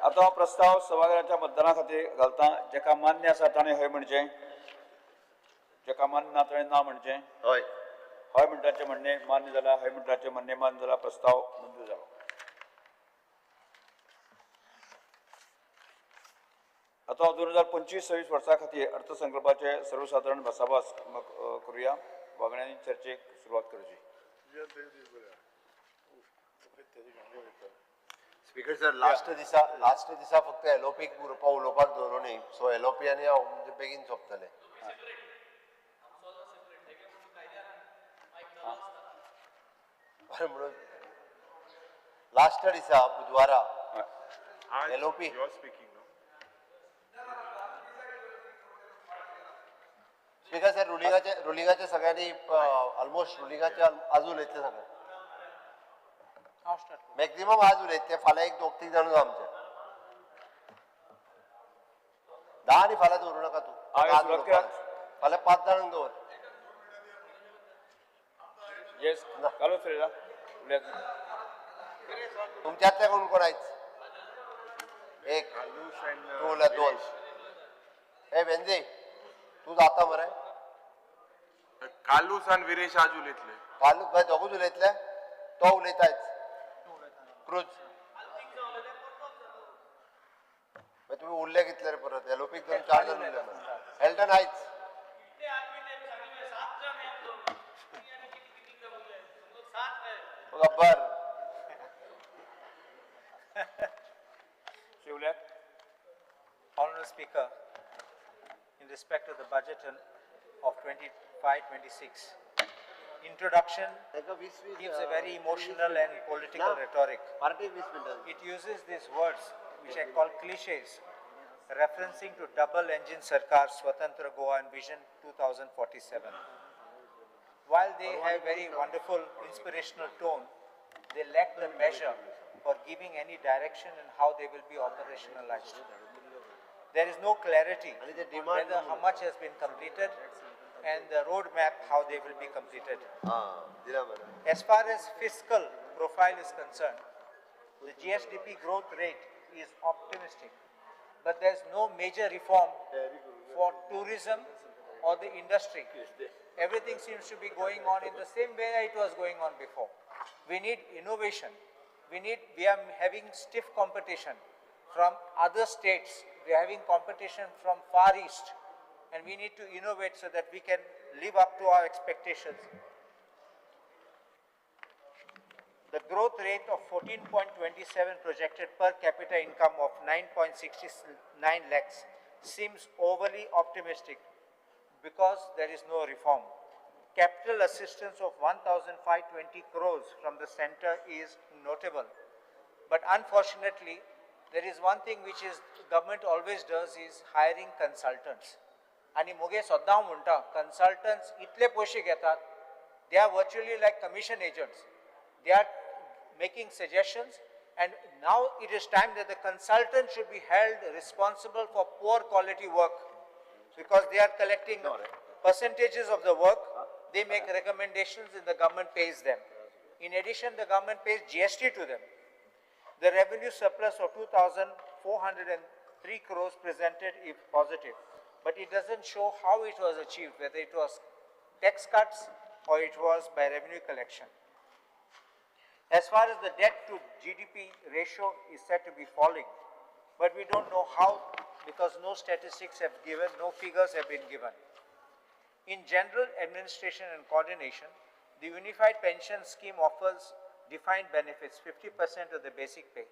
आतां हो प्रस्ताव सभाघराच्या मतदाना खातीर घालता. जेका मान्य आसा ताणें हय म्हणचें, जेका मान्य ना ताणें ना म्हणचें. हय. हय म्हणटाचें म्हणणें मान्य जाला. हय म्हणटाचें म्हणणें मान्य जाला. प्रस्ताव मंजूर जालो. आतां 2025-26 वर्सा खातीर अर्थसंकल्पाचे सर्वसादारण भासाभास करुया. वांगड्यांनी चर्चेक सुरवात करची. स्पीकर सर, लास्ट दिसा फक्त एलओपीक उलोवपाक दवरूं न्ही. सो एलओपी आनी हांव म्हणजे बेगीन सोंपतले. म्हणून लास्ट दिसा बुधवारा एलओपी. स्पीकर सर, रुलिंगाचे सगळ्यांनी ऑलमोस्ट रुलिंगाचे आज उलयतले सगळे, मॅक्झिमम आज उलयतले. फाल्यां एक 2-3 जाण आमचे 10 आनी फाल्यां दवरूं नाका तूं. फाल्यां 5 जाणांक दवर. येस, कार्लूस फेरेरा. तुमच्यातले कोण कोण आयज? एक तूं उरला 2. ए वेंजे तूं जाता मरे. कार्लूस आनी विरेश आज उलयतले. कार्लूस भाई दोगूच उलयतले. तो उलयताच क्रूज. तुमी उरले कितले रे परत एलओपीक धरून 4 जाण उरले मरे. एल्टन आयज. Gabbar. Honorable Speaker, in respect of the budget of 25-26, introduction gives a very emotional and political rhetoric. It uses these words, which I call cliches, referencing to double engine Sarkar, Swatantra Goa and Vision 2047. While they have very wonderful inspirational tone, they lack the measure for giving any direction in how they will be operationalized. There is no clarity on whether how much has been completed and the roadmap how they will be completed. As far as fiscal profile is concerned, the GSDP growth rate is optimistic, but there is no major reform for tourism or the industry. Everything seems to be going on in the same way it was going on before. We need innovation. We are having stiff competition from other states. We are having competition from Far East, and we need to innovate so that we can live up to our expectations. The growth rate of 14.27 projected per capita income of 9.69 lakhs seems overly optimistic because there is no reform. Capital assistance of 1,520 crores from the center is notable. But unfortunately, there is one thing which is government always does is hiring consultants. Ani muge सद्दां म्हणटा consultants इतले पयशे घेतात, they are virtually like commission agents. They are making suggestions, and now it is time that the consultant should be held responsible for poor quality work because they are collecting percentages of the work, they make recommendations and the government pays them. In addition, the government pays GST to them. The revenue surplus of 2,403 crores presented if positive, but it doesn't show how it was achieved, whether it was tax cuts or it was by revenue collection. As far as the debt to GDP ratio is said to be falling, but we don't know how because no statistics have given, no figures have been given. In general administration and coordination, the Unified Pension Scheme offers defined benefits, 50% of the basic pay,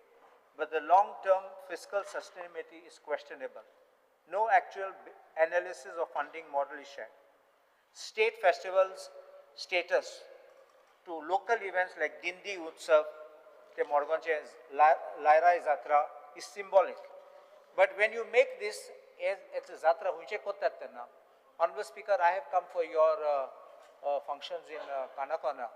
but the long-term fiscal sustainability is questionable. No actual analysis of funding model is shared. State festivals status to local events like Dindi Utsav, the Morgonche Lairai Zatra is symbolic. But when you make this as a Zatra, Honorable Speaker, I have come for your functions in Kanakona.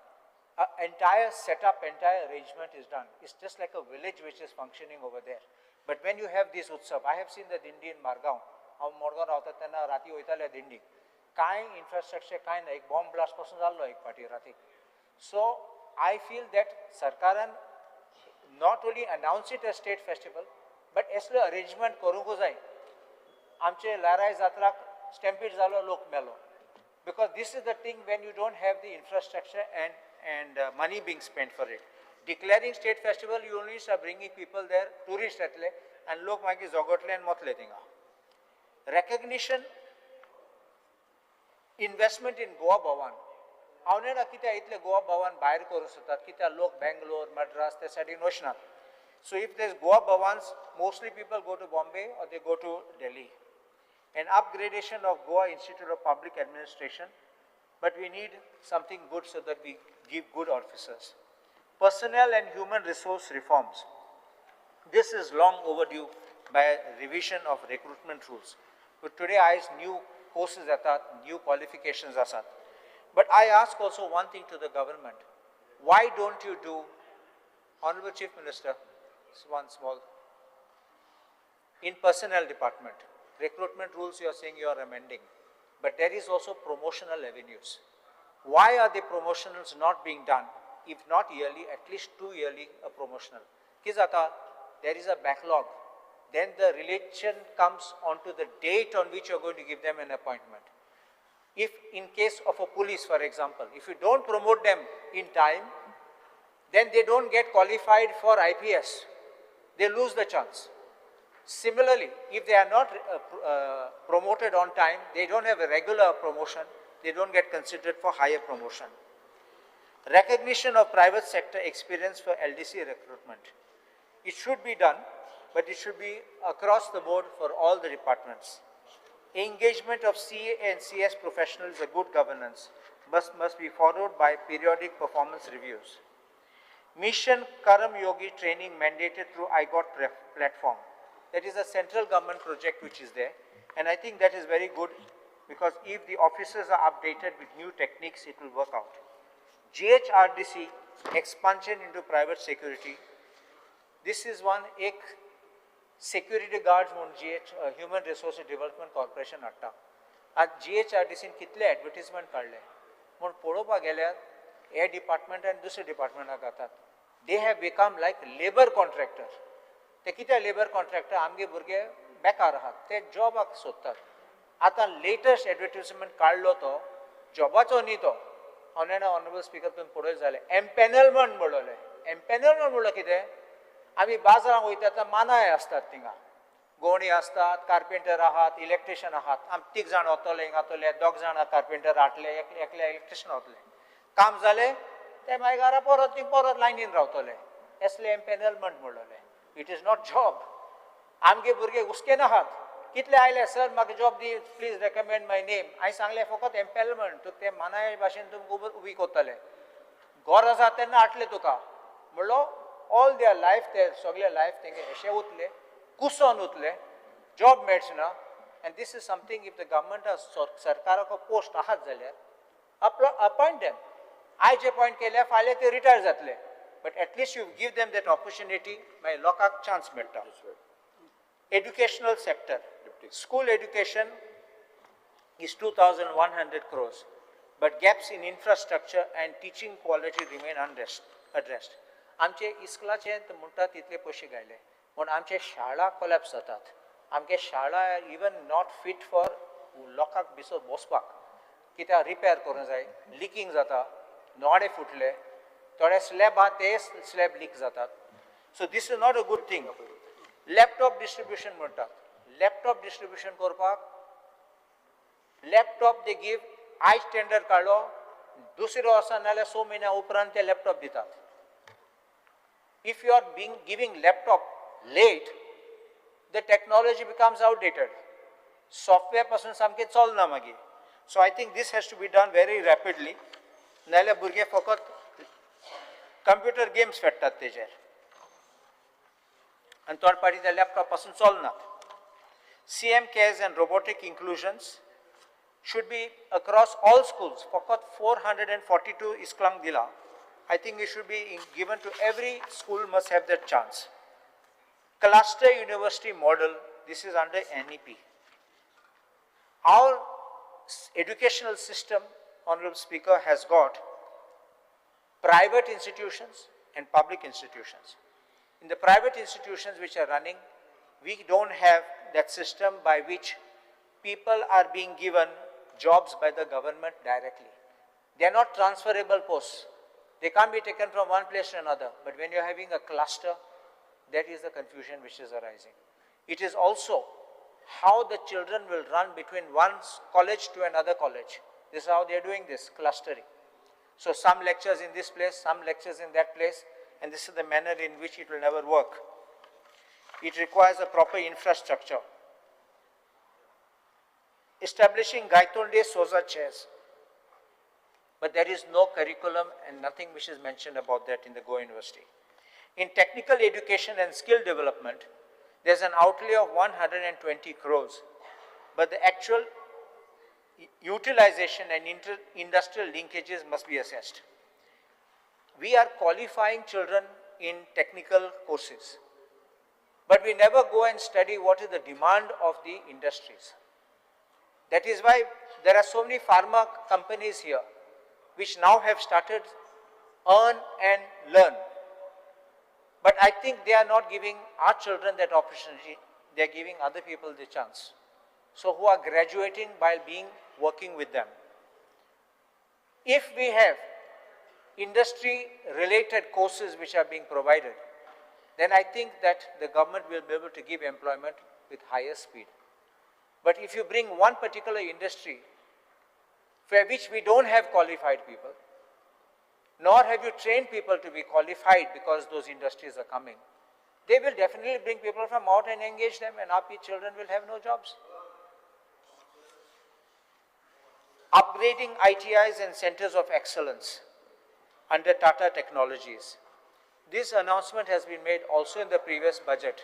Entire setup, entire arrangement is done. It's just like a village which is functioning over there. But when you have this Utsav, I have seen the Dindi in Margaon. हांव मडगांव रावता तेन्ना राती वयताले दिंडी. कांय इन्फ्रास्ट्रक्चर कांय ना, एक बॉम्ब ब्लास्ट पासून जाल्लो एक फावटी राती. सो I feel that सरकारान Not only announce it a state festival, but असले अरेंजमेंट करूंक जाय. आमचे लाराय जात्राक स्टॅम्पीड जालो, लोक मेलो, because this is the thing when you don't have the infrastructure and money being spent for it. Declaring state festival, you only are bringing people there, tourist येतले आनी लोक मागीर जोगटले आनी वतले थिंगा. Recognition, investment in Goa Bhavan. हांव नेणा कित्याक इतले गोवा भवन भायर करूंक सोदतात, कित्याक लोक बेंगलोर, मद्रास त्या सायडीन वचनात. So if there is Goa Bhavans, mostly people go to Bombay or they go to Delhi. And upgradation of Goa Institute of Public Administration, but we need something good so that we give good officers. Personnel and human resource reforms. This is long overdue by revision of recruitment rules. But today I new courses येतात, new qualifications आसात. But I ask also one thing to the government. Why don't you do, Honorable Chief Minister, one small, in personnel department, recruitment rules you are saying you are amending, but there is also promotional avenues. Why are the promotionals not being done? If not yearly, at least 2 yearly a promotional. कितें जाता, there is a backlog. Then the relation comes onto the date on which you are going to give them an appointment. If in case of a police, for example, if you don't promote them in time, then they don't get qualified for IPS. They lose the chance. Similarly, if they are not promoted on time, they don't have a regular promotion, they don't get considered for higher promotion. Recognition of private sector experience for LDC recruitment. It should be done, but it should be across the board for all the departments. Engagement of CA and CS professionals is a good governance, must be followed by periodic performance reviews. Mission Karam Yogi training mandated through iGOT platform. That is a central government project which is there, and I think that is very good because if the officers are updated with new techniques, it will work out. GHRDC expansion into private security. This is one ek security guards म्हूण GH Human Resource Development Corporation हाडटा. आज GHRDCन कितले एडवर्टीजमेंट काडले म्हूण पळोवपाक गेल्यार हे डिपार्टमेंट आनी दुसरे डिपार्टमेंटाक घातात. They have become like labour contractor. ते कित्याक लेबर कॉन्ट्रॅक्टर? आमगे भुरगे बेकार आहात, ते जॉबाक सोदतात. आतां लेटस्ट एडवर्टीजमेंट काडलो तो जॉबाचो न्ही तो. हांव नेणा ऑनरेबल स्पिकर तुमी पळयत जाल्यार एम्पॅनलमेंट म्हणलें. एम्पॅनलमेंट म्हणलो कितें? आमी बाजारांत वयता आतां मानाय आसतात थिंगा, गोवणी आसतात, कार्पेंटर आहात, इलेक्ट्रिशियन आहात. आमी तीग जाण वतले हिंगा वतले, दोग जाणां कार्पेंटर हाडले, एकले इलेक्ट्रिशियन वतले. काम जालें ते मागीर घरा परत ती परत लायनीन रावतले. असले एम्पॅनलमेंट म्हणलें. It is not job. आमगे भुरगे हुस्केन आहात. कितले आयले सर म्हाका job the, please recommend my name. हांवें सांगलें फकत एम्पॅनलमेंट, तुका ते मानाय भाशेन तुमकां उबी करतले. गरज आसा तेन्ना हाडले तुका म्हणलो. ऑल their life ते सगळे लायफ तेंगे अशें उरले, कुसोन उरले, जॉब मेळच ना. And this is something if the government सरकाराक पोस्ट आहात जाल्यार अपॉयंट देम. आयज अपॉयंट केल्यार फाल्यां ते रिटायर जातले, but at least you give them that opportunity, मागीर लोकांक चान्स मेळटा. Educational sector, school education is 2,100 crores, but gaps in infrastructure and teaching quality remain unaddressed. आमचे इस्कुलाचे म्हणटा तितले पयशे घायले पूण आमचे शाळा कोलॅप्स जातात. आमगे शाळा इवन not fit for लोकांक बिसो बसपाक, कित्याक रिपेर करूंक जाय, लिकींग जाता, नोडे फुटले, थोडे स्लॅब आहा ते स्लॅब लीक जातात. So this is not a good thing. Laptop distribution म्हणटात. लॅपटॉप डिस्ट्रिब्युशन करपाक लॅपटॉप they give, आयज टेंडर काडलो, दुसऱ्या वर्सा नाजाल्यार 6 म्हयन्या उपरांत ते लॅपटॉप दितात. If you are giving laptop late, the technology becomes outdated. Software पासून सामकें चलना मागीर. So I think this has to be done very rapidly. नाजाल्यार भुरगे फकत कंप्युटर गेम्स खेळटात तेजेर आनी थोडे फावटी ते लॅपटॉप पासून चलनात. CM CARES and robotic inclusions should be across all schools. फकत 442 इस्कुलांक दिला. I think it should be given to every school, must have that chance. Cluster university model, this is under NEP. Our educational system, Honorable Speaker, has got private institutions and public institutions. In the private institutions which are running, we don't have that system by which people are being given jobs by the government directly. They are not transferable posts. They can't be taken from one place to another. But when you're having a cluster, that is the confusion which is arising. It is also how the children will run between one college to another college. This is how they are doing this, clustering. So some lectures in this place, some lectures in that place, and this is the manner in which it will never work. It requires a proper infrastructure. Establishing Gaitonde Soza chairs. But there is no curriculum and nothing which is mentioned about that in the Goa University. In technical education and skill development, there's an outlay of 120 crores, but the actual utilization and industrial linkages must be assessed. We are qualifying children in technical courses, but we never go and study what is the demand of the industries. That is why there are so many pharma companies here, which now have started earn and learn. But I think they are not giving our children that opportunity, they are giving other people the chance. So who are graduating while working with them. If we have industry related courses which are being provided, then I think that the government will be able to give employment with higher speed. But if you bring one particular industry for which we don't have qualified people, nor have you trained people to be qualified because those industries are coming, they will definitely bring people from out and engage them, and our children will have no jobs. Upgrading ITIs and centers of excellence under Tata Technologies. This announcement has been made also in the previous budget,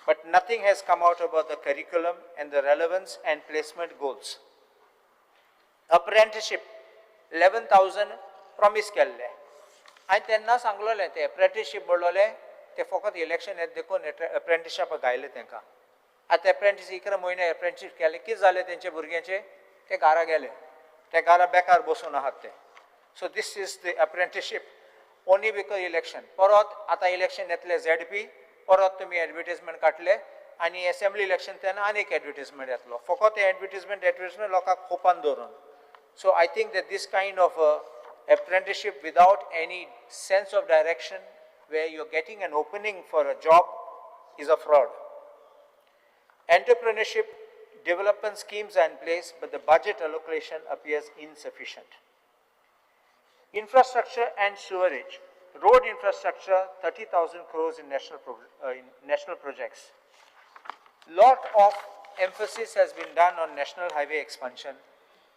but nothing has come out about the curriculum and the relevance and placement goals. Apprenticeship, 11,000 promise केल्ले आनी तेन्ना सांगलोलें ते अप्रेंटिसशीप म्हणलोले ते फकत इलेक्शन येत देखून अप्रेंटिसशीप गायले तांकां. आतां अप्रेंटीस 11 म्हयने अप्रेंटिसशीप केले, कितें जालें तेंचे भुरग्यांचे, ते घरा गेले, ते घरा बेकार बसून आहात ते. So this is the apprenticeship only because election. परत आतां इलेक्शन येतले ZP, परत तुमी एडवर्टीजमेंट काडले आनी एसेंब्ली इलेक्शन तेन्ना आनी एक एडवर्टीजमेंट येतलो. फकत हें एडवर्टीजमेंट लोकांक खोपान दवरून. So I think that this kind of apprenticeship without any sense of direction, where you're getting an opening for a job, is a fraud. Entrepreneurship development schemes are in place, but the budget allocation appears insufficient. Infrastructure and sewerage. Road infrastructure, 30,000 crores in national projects. Lot of emphasis has been done on national highway expansion,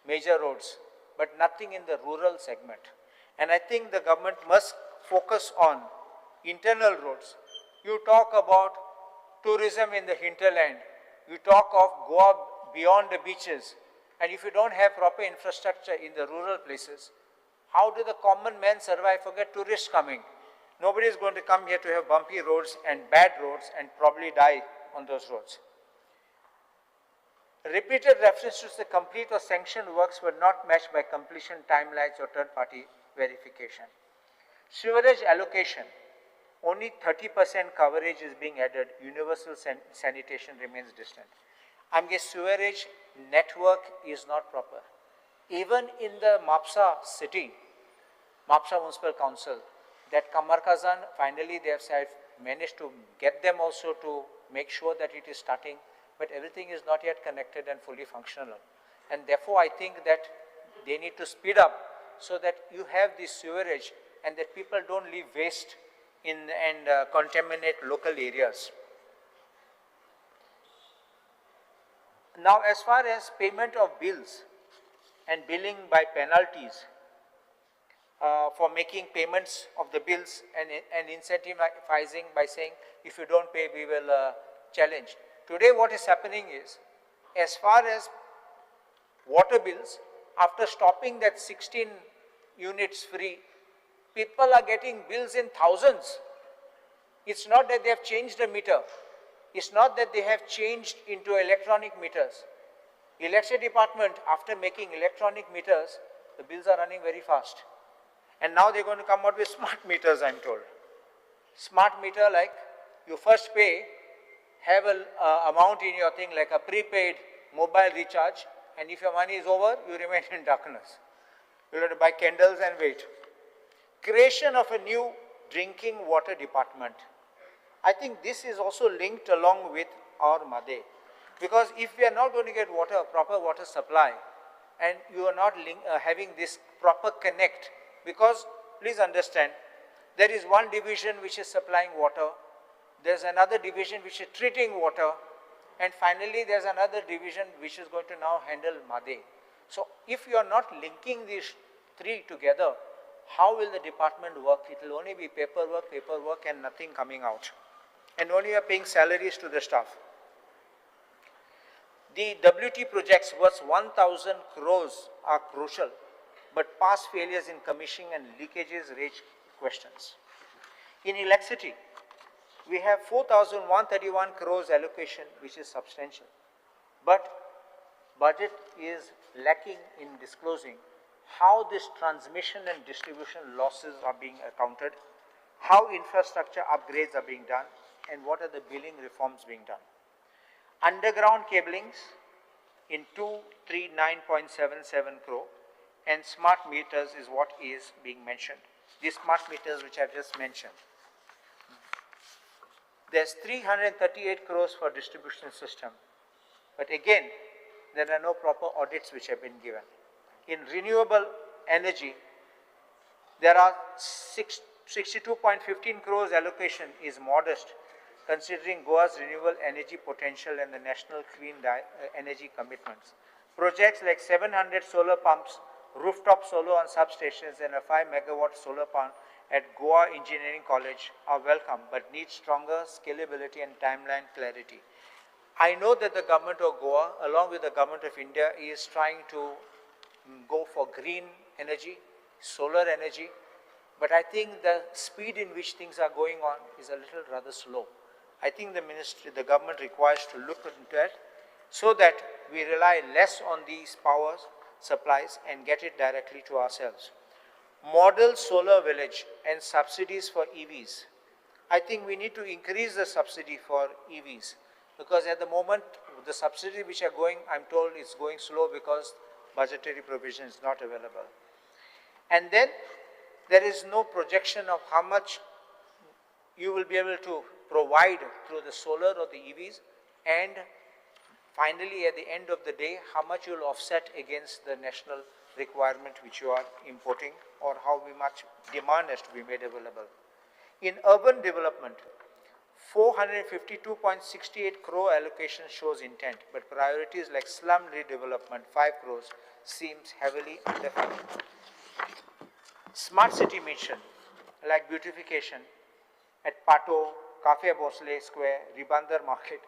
major roads, but nothing in the rural segment. And I think the government must focus on internal roads. You talk about tourism in the hinterland, you talk of Goa beyond the beaches, and if you don't have proper infrastructure in the rural places, how do the common man survive? Forget tourists coming. Nobody is going to come here to have bumpy roads and bad roads and probably die on those roads. Repeated references to the complete or sanctioned works were not matched by completion timelines or third-party verification. Sewerage allocation, only 30% coverage is being added. Universal sanitation remains distant. Amge sewerage network is not proper. Even in the Mapsa city, Mapsa Municipal Council, that Kamarkazan, finally they have said, managed to get them also to make sure that it is starting, but everything is not yet connected and fully functional. And therefore, I think that they need to speed up so that you have this sewerage and that people don't leave waste in and contaminate local areas. Now, as far as payment of bills and billing by penalties for making payments of the bills and incentivizing by saying, if you don't pay, we will challenge. Today, what is happening is, as far as water bills, after stopping that 16 units free, people are getting bills in thousands. It's not that they have changed the meter. It's not that they have changed into electronic meters. Electricity department, after making electronic meters, the bills are running very fast. And now they're going to come out with smart meters, I'm told. Smart meter like You first pay, have an amount in your thing like a prepaid mobile recharge, and if your money is over, you remain in darkness. You'll have to buy candles and wait. Creation of a new drinking water department. I think this is also linked along with our Mhadei. Because if we are not going to get water, proper water supply, and you are not having this proper connect, because please understand, there is one division which is supplying water, there's another division which is treating water, and finally there's another division which is going to now handle Mhadei. So if you are not linking these three together, how will the department work? It will only be paperwork, paperwork, and nothing coming out. And only you are paying salaries to the staff. The WT projects worth 1,000 crores are crucial, but past failures in commissioning and leakages raise questions. In electricity, we have 4,131 crores allocation, which is substantial. But budget is lacking in disclosing how this transmission and distribution losses are being accounted, how infrastructure upgrades are being done, and what are the billing reforms being done. Underground cablings in 239.77 crore, and smart meters is what is being mentioned. These smart meters which I've just mentioned. There's 338 crores for distribution system, but again, there are no proper audits which have been given. In renewable energy, there are 62.15 crores allocation is modest, considering Goa's renewable energy potential and the national clean energy commitments. Projects like 700 solar pumps, rooftop solar on substations, and a 5 megawatt solar pump at Goa Engineering College are welcome, but need stronger scalability and timeline clarity. I know that the government of Goa, along with the government of India, is trying to go for green energy, solar energy, but I think the speed in which things are going on is a little rather slow. I think the ministry, the government requires to look into it so that we rely less on these power supplies and get it directly to ourselves. Model solar village and subsidies for EVs. I think we need to increase the subsidy for EVs, because at the moment the subsidy which are going, I'm told it's going slow because budgetary provision is not available. And then there is no projection of how much you will be able to provide through the solar or the EVs, and finally at the end of the day, how much you will offset against the national requirement which you are importing, or how much demand has to be made available. In urban development, 452.68 crore allocation shows intent, but priorities like slum redevelopment, 5 crores, seems heavily underfunded. Smart city mission, like beautification at Pato, Cafe Bhosle Square, Ribandar Market,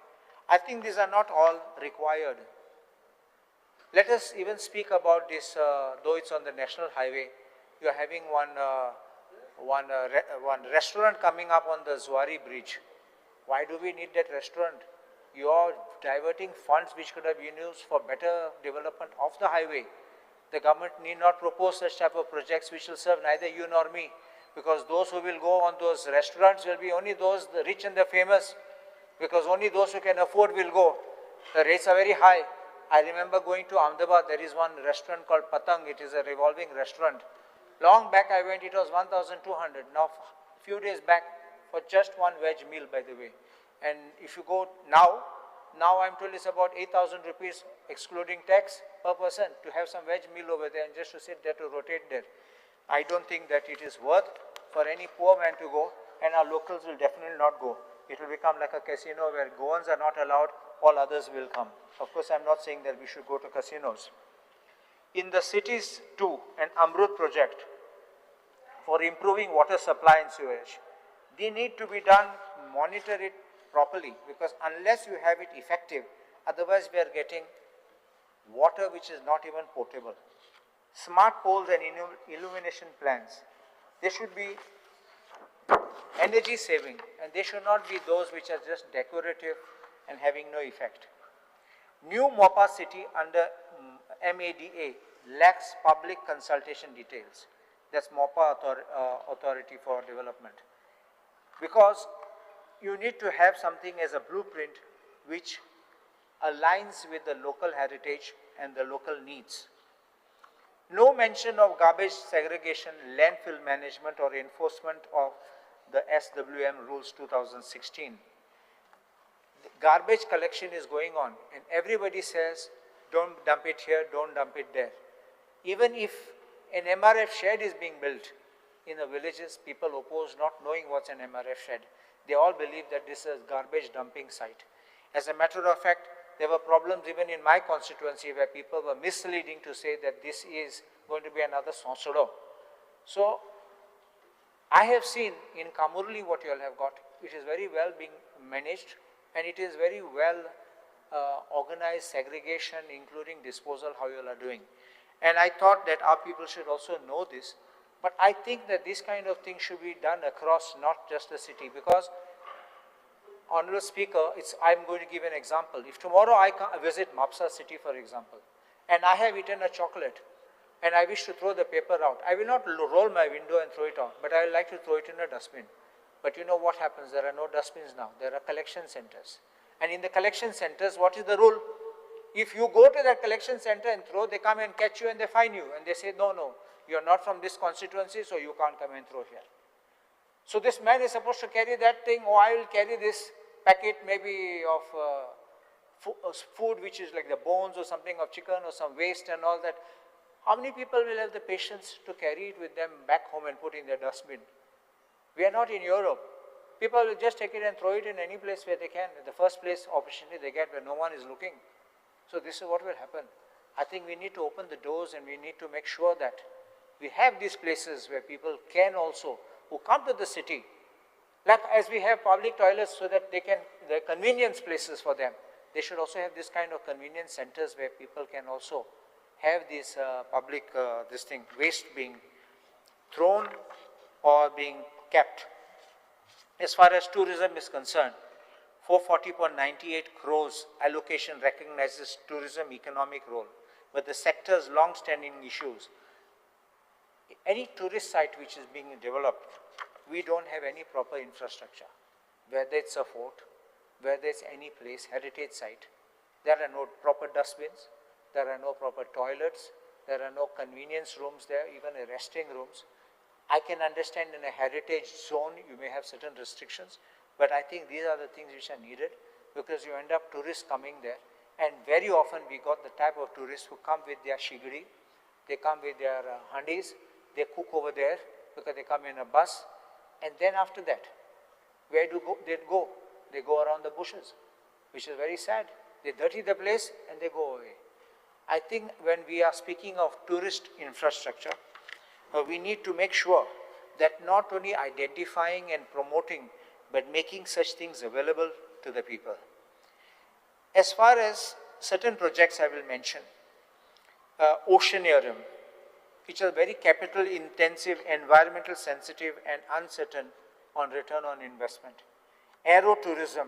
I think these are not all required. Let us even speak about this, though it's on the national highway, you are having one restaurant coming up on the Zuari Bridge. Why do we need that restaurant? You are diverting funds which could have been used for better development of the highway. The government need not propose such type of projects which will serve neither you nor me, because those who will go on those restaurants will be only those, the rich and the famous, because only those who can afford will go. The rates are very high. I remember going to Ahmedabad, there is one restaurant called Patang, it is a revolving restaurant. Long back I went, it was 1,200. Now, few days back, for just one veg meal, by the way. And if you go now, now I'm told it's about 8,000 rupees, excluding tax per person, to have some veg meal over there and just to sit there to rotate there. I don't think that it is worth for any poor man to go, and our locals will definitely not go. It will become like a casino where Goans are not allowed, all others will come. Of course, I'm not saying that we should go to casinos. In the cities too, an Amrut project for improving water supply and sewage, they need to be done, monitor it properly, because unless you have it effective, otherwise we are getting water which is not even potable. Smart poles and illumination plans, they should be energy saving, and they should not be those which are just decorative and having no effect. New Mopa city under MADA lacks public consultation details. That's Mopa Authority for Development. Because you need to have something as a blueprint which aligns with the local heritage and the local needs. No mention of garbage segregation, landfill management, or enforcement of the SWM rules 2016. The garbage collection is going on, and everybody says, don't dump it here, don't dump it there. Even if an MRF shed is being built in the villages, people oppose, not knowing what's an MRF shed. They all believe that this is a garbage dumping site. As a matter of fact, there were problems even in my constituency where people were misleading to say that this is going to be another Sonsodo. So, I have seen in Camurli what you all have got. It is very well being managed, and it is very well organized segregation, including disposal, how you all are doing. And I thought that our people should also know this. But I think that this kind of thing should be done across not just the city, because, Honorable Speaker, I'm going to give an example. If tomorrow I visit Mapsa city, for example, and I have eaten a chocolate, and I wish to throw the paper out, I will not roll my window and throw it out, but I would like to throw it in a dustbin. But you know what happens? There are no dustbins now. There are collection centers. And in the collection centers, what is the rule? If you go to that collection center and throw, they come and catch you and they fine you. And they say, no, no, you're not from this constituency, so you can't come and throw here. So this man is supposed to carry that thing, or I will carry this packet maybe of food, which is like the bones or something of chicken or some waste and all that. How many people will have the patience to carry it with them back home and put in their dustbin? We are not in Europe. People will just take it and throw it in any place where they can, the first place opportunity they get where no one is looking. So this is what will happen. I think we need to open the doors, and we need to make sure that we have these places where people can also, who come to the city, like as we have public toilets so that they can, the convenience places for them, they should also have this kind of convenience centers where people can also have this public, this thing, waste being thrown or being kept. As far as tourism is concerned, 440.98 crores allocation recognizes tourism economic role, but the sector's long-standing issues. Any tourist site which is being developed, we don't have any proper infrastructure. Whether it's a fort, whether it's any place, heritage site, there are no proper dustbins, there are no proper toilets, there are no convenience rooms there, even resting rooms. I can understand in a heritage zone you may have certain restrictions, but I think these are the things which are needed, because you end up tourists coming there, and very often we got the type of tourists who come with their shigri, they come with their handis, they cook over there because they come in a bus, and then after that, where do they go? They go around the bushes, which is very sad. They dirty the place and they go away. I think when we are speaking of tourist infrastructure, we need to make sure that not only identifying and promoting, but making such things available to the people. As far as certain projects I will mention, Oceanarium, which are very capital intensive, environmental sensitive, and uncertain on return on investment. Aerotourism,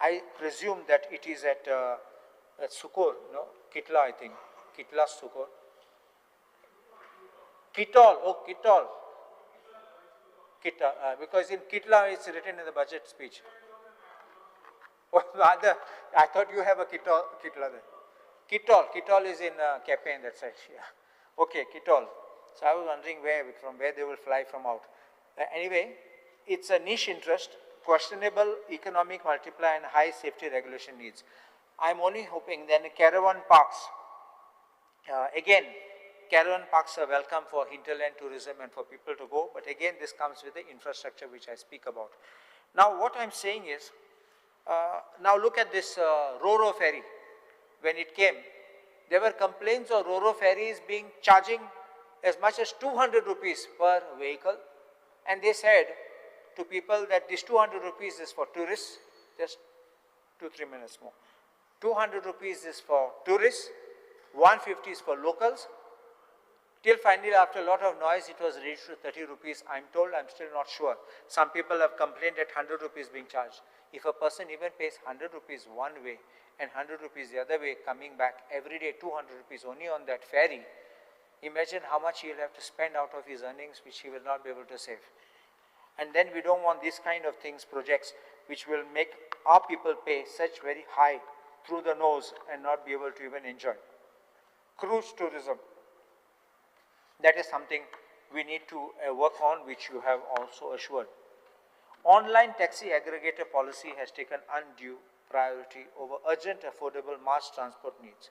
I presume that it is at Sukkur, no? Kitla, I think. Kitla, Sukkur. Kitol, oh, Kitol. Kitla, because in Kitla it's written in the budget speech. Oh, I thought you have a Kitol, Kitla there. Kitol, Kitol is in Campaign, that side. Yeah. Okay, Kitol. So I was wondering where, from where they will fly from out. Anyway, it's a niche interest, questionable economic multiplier and high safety regulation needs. I'm only hoping then caravan parks. Again, caravan parks are welcome for hinterland tourism and for people to go, but again, this comes with the infrastructure which I speak about. Now, what I'm saying is, now look at this Roro ferry. When it came, there were complaints of Roro ferries being charging as much as 200 rupees per vehicle, and they said to people that this 200 rupees is for tourists, just 2-3 minutes more. 200 rupees is for tourists, 150 is for locals, till finally after a lot of noise it was reached to 30 rupees. I'm told, I'm still not sure. Some people have complained at 100 rupees being charged. If a person even pays 100 rupees one way and 100 rupees the other way coming back every day, 200 rupees only on that ferry, imagine how much he will have to spend out of his earnings, which he will not be able to save. And then we don't want these kind of things, projects, which will make our people pay such very high through the nose and not be able to even enjoy. Cruise tourism, that is something we need to work on, which you have also assured. Online taxi aggregator policy has taken undue priority over urgent affordable mass transport needs.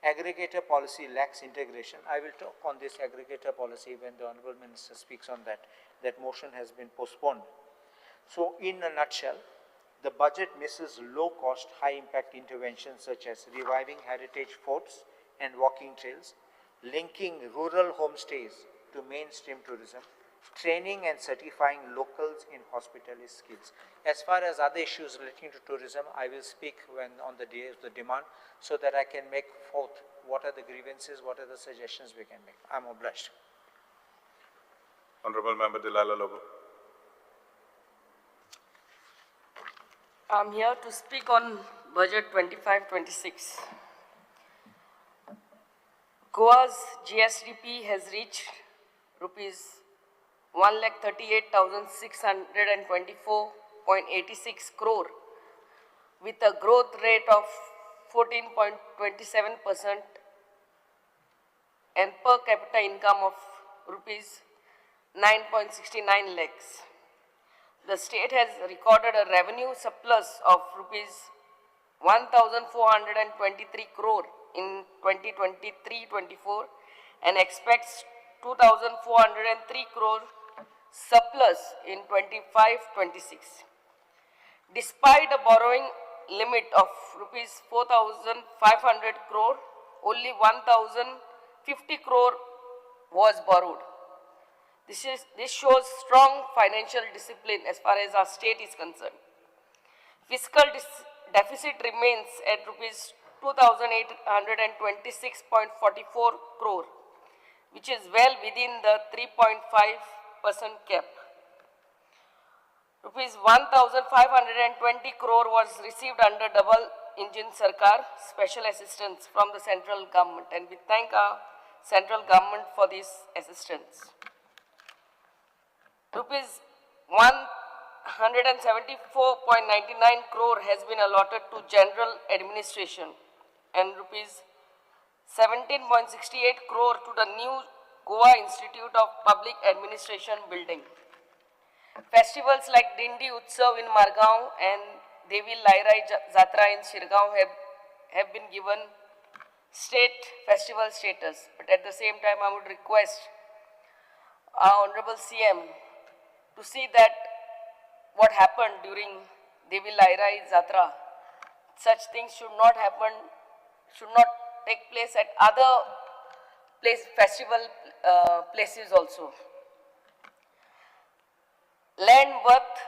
Aggregator policy lacks integration. I will talk on this aggregator policy when the Honorable Minister speaks on that. That motion has been postponed. So in a nutshell, the budget misses low-cost, high-impact interventions such as reviving heritage forts and walking trails, linking rural homestays to mainstream tourism, training and certifying locals in hospitality skills. As far as other issues relating to tourism, I will speak when on the day of the demand so that I can make forth what are the grievances, what are the suggestions we can make. I'm obliged. Honorable Member Delilah Lobo. I'm here to speak on Budget 25-26. Goa's GSDP has reached rupees 1,38,624.86 crore with a growth rate of 14.27% and per capita income of rupees 9.69 lakhs. The state has recorded a revenue surplus of rupees 1,423 crore in 2023-24 and expects 2,403 crore surplus in 25-26. Despite a borrowing limit of rupees 4,500 crore, only 1,050 crore was borrowed. This shows strong financial discipline as far as our state is concerned. Fiscal deficit remains at rupees 2,826.44 crore, which is well within the 3.5% cap. Rupees 1,520 crore was received under Double Engine Sarkar special assistance from the central government, and we thank our central government for this assistance. Rupees 174.99 crore has been allotted to general administration and rupees 17.68 crore to the new Goa Institute of Public Administration building. Festivals like Dindi Utsav in Margao and Devi Lairai Jatra in Shirgaon have been given state festival status. But at the same time, I would request our Honorable CM to see that what happened during Devi Lairai Jatra, such things should not happen, should not take place at other festival places also. Land worth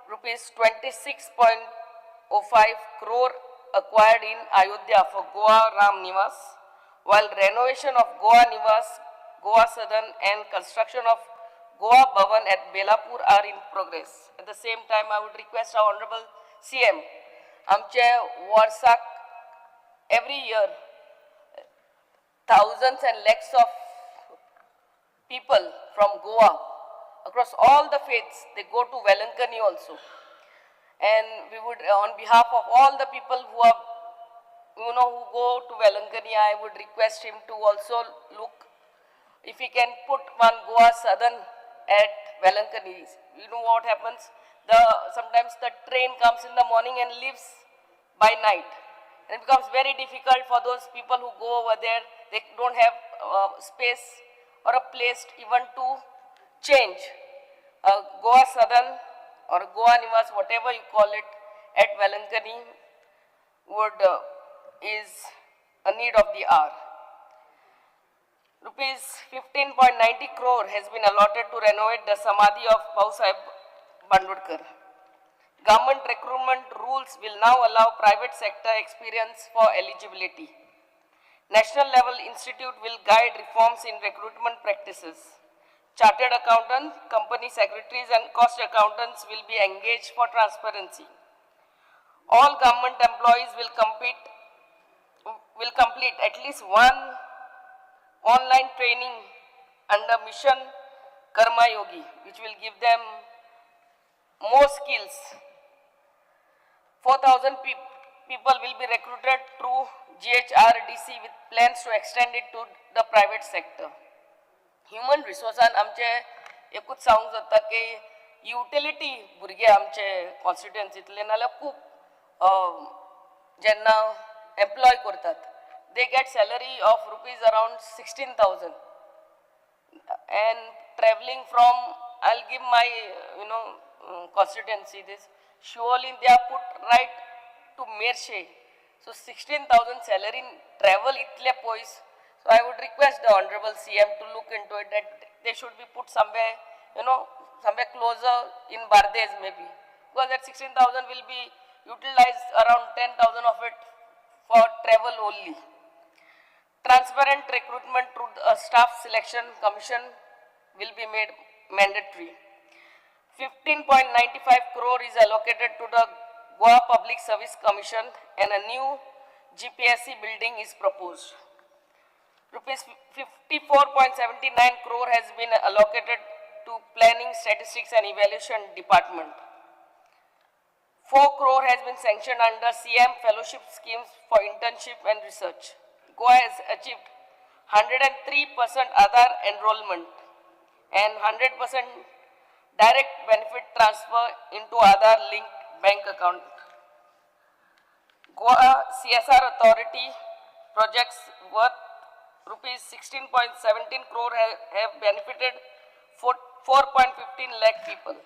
rupees 26.05 crore acquired in Ayodhya for Goa Ram Nivas, while renovation of Goa Nivas, Goa Sadan and construction of Goa Bhavan at Belapur are in progress. At the same time, I would request our Honorable CM, आमचे वर्साक every year thousands and lakhs of people from Goa, across all the faiths, they go to Velankani also. And we would, on behalf of all the people who are, who go to Velankani, I would request him to also look if he can put one Goa Sadan at Velankani. You know what happens? Sometimes the train comes in the morning and leaves by night. And it becomes very difficult for those people who go over there. They don't have space or a place even to change. Goa Sadan or Goa Nivas, whatever you call it, at Velankani is a need of the hour. Rupees 15.90 crore has been allotted to renovate the Samadhi of Bhausaheb Bandodkar. Government recruitment rules will now allow private sector experience for eligibility. National level institute will guide reforms in recruitment practices. Chartered accountants, company secretaries and cost accountants will be engaged for transparency. All government employees will complete at least one online training under Mission Karma Yogi, which will give them more skills. 4,000 people will be recruited through GHRDC with plans to extend it to the private sector. Human रिसोर्सान आमचे एकूच सांगूंक सोदता की युटिलिटी भुरगे आमचे कॉन्स्टिट्युएन्सींतले नाल्यार खूब जेन्ना एम्प्लॉय करतात, they get salary of rupees around 16,000 and traveling from, I'll give my constituency, this Siolim, they are put right to Merche. So 16,000 salary in travel इतले पयस. So I would request the Honorable CM to look into it, that they should be put somewhere closer in Bardez maybe. Because that 16,000 will be utilized, around 10,000 of it for travel only. Transparent recruitment through the staff selection commission will be made mandatory. 15.95 crore is allocated to the Goa Public Service Commission and a new GPSC building is proposed. Rupees 54.79 crore has been allocated to Planning, Statistics and Evaluation Department. 4 crore has been sanctioned under CM fellowship schemes for internship and research. Goa has achieved 103% Aadhaar enrollment and 100% direct benefit transfer into Aadhaar linked bank account. Goa CSR Authority projects worth rupees 16.17 crore have benefited 4.15 lakh people.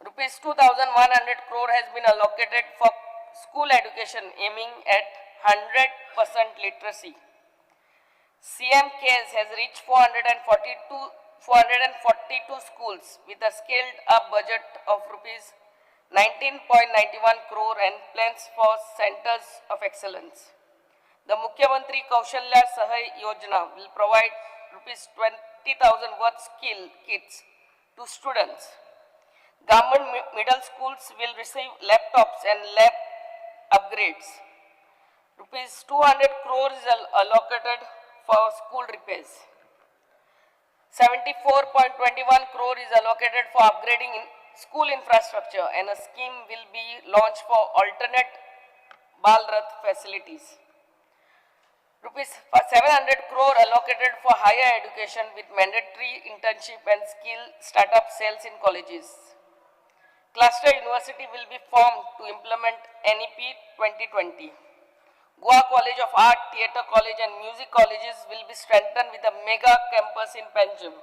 Rupees 2,100 crore has been allocated for school education aiming at 100% literacy. CM CARES has reached 442 schools with a scaled up budget of rupees 19.91 crore and plans for centers of excellence. The Mukhyamantri Kaushalya Sahay Yojana will provide rupees 20,000 worth skill kits to students. Government middle schools will receive laptops and lab upgrades. Rupees 200 crore is allocated for school repairs. 74.21 crore is allocated for upgrading in school infrastructure and a scheme will be launched for alternate Bal Rath facilities. Rupees 700 crore allocated for higher education with mandatory internship and skill startup cells in colleges. Cluster University will be formed to implement NEP 2020. Goa College of Art, Theatre College and Music Colleges will be strengthened with a mega campus in Panjim.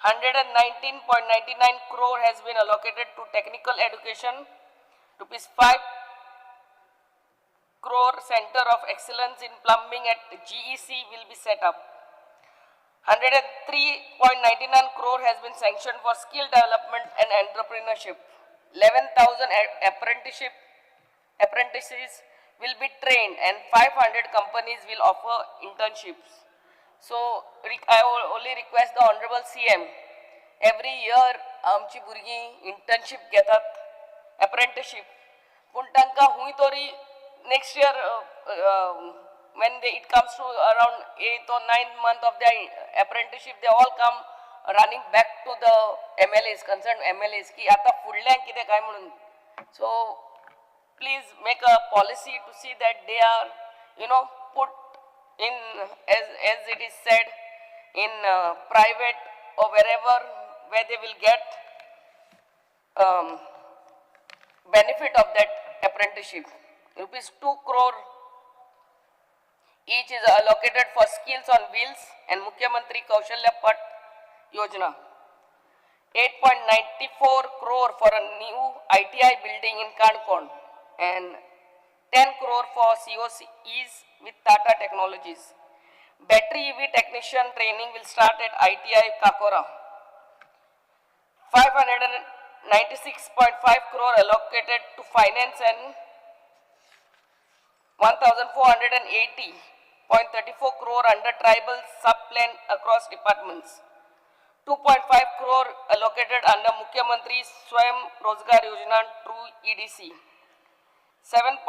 119.99 crore has been allocated to technical education. Rupees 5 crore Center of Excellence in Plumbing at GEC will be set up. 103.99 crore has been sanctioned for skill development and entrepreneurship. 11,000 apprentices will be trained and 500 companies will offer internships. So I only request the Honorable CM, every year आमची भुरगीं इंटर्नशीप घेतात, apprenticeship, पूण तांकां खूंय तरी next year, when it comes to around 8th or 9th month of their apprenticeship, they all come running back to the MLAs, concerned MLAs, की आता फुडल्याक कितें काय म्हणून. So please make a policy to see that they are put in, as it is said, in private or wherever where they will get benefit of that apprenticeship. Rupees 2 crore each is allocated for skills on wheels and Mukhyamantri Kaushalya Pat Yojana. 8.94 crore for a new ITI building in Canacona and 10 crore for COEs with Tata Technologies. Battery EV technician training will start at ITI Cacora. 596.5 crore allocated to finance and 1,480.34 crore under tribal sub-plan across departments. 2.5 crore allocated under Mukhyamantri Swayam Rozgar Yojana through EDC. 7.5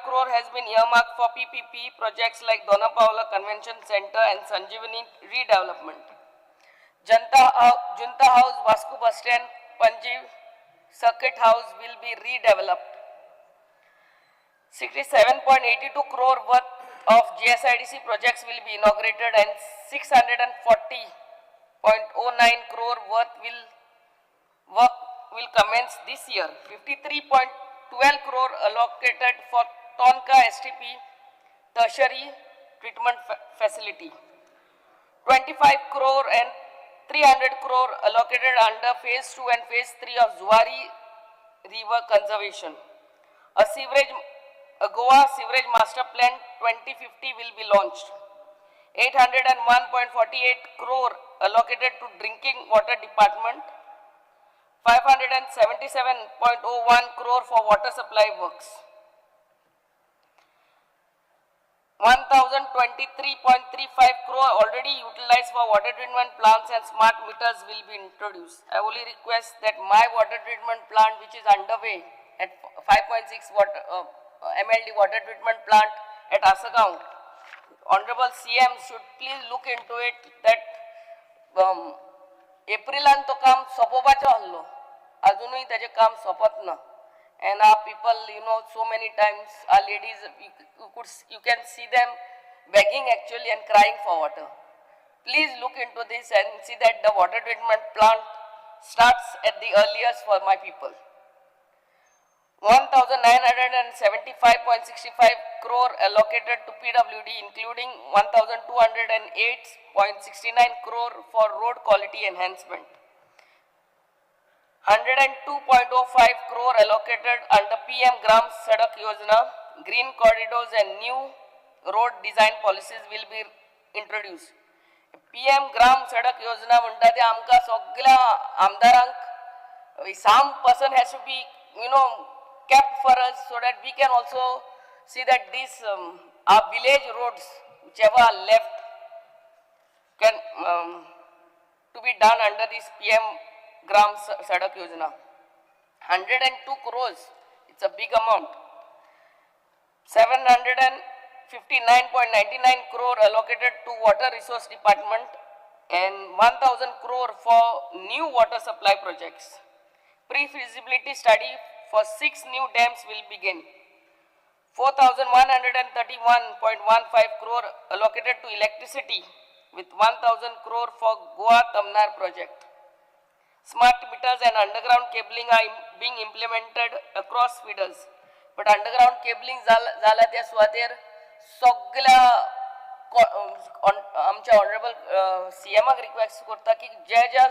crore has been earmarked for PPP projects like Dona Paula Convention Center and Sanjeevani redevelopment. Junta House, Vasco Bus Stand Panji Circuit House will be redeveloped. 67.82 crore worth of GSIDC projects will be inaugurated and 640.09 crore worth will work will commence this year. 53.12 crore allocated for Tonka STP tertiary treatment facility. 25 crore and 300 crore allocated under phase 2 and phase 3 of Zuari River Conservation. A Goa Sewerage Master Plan 2050 will be launched. 801.48 crore allocated to Drinking Water Department. 577.01 crore for water supply works. 1023.35 crore already utilized for water treatment plants and smart meters will be introduced. I only request that my water treatment plant, which is underway at 5.6 water, MLD water treatment plant at Assagao, Honorable CM should please look into it that एप्रिलान तो काम सोंपोवपाचो आहलो, अजुनूय ताजें काम सोंपत ना. And our people, you know, so many times our ladies, you can see them begging actually and crying for water. Please look into this and see that the water treatment plant starts at the earliest for my people. 1,975.65 crore allocated to PWD, including 1,208.69 crore for road quality enhancement. 102.05 crore allocated under PM Gram Sadak Yojana, green corridors and new road design policies will be introduced. PM Gram Sadak Yojana म्हणटा ते आमकां सगळ्या आमदारांक some person has to be, you know, kept for us so that we can also see that these our village roads, whichever are left, can to be done under this PM Gram Sadak Yojana. 102 crores, it's a big amount. 759.99 crore allocated to Water Resource Department and 1,000 crore for new water supply projects. Pre-feasibility study for 6 new dams will begin. 4,131.15 crore allocated to electricity with 1,000 crore for Goa Tamnar project. Smart meters and underground cabling are being implemented across feeders. But underground cabling जाला त्या सुवातेर सगळ्या आमच्या ऑनरेबल सीएमाक रिक्वेस्ट करता की ज्या ज्या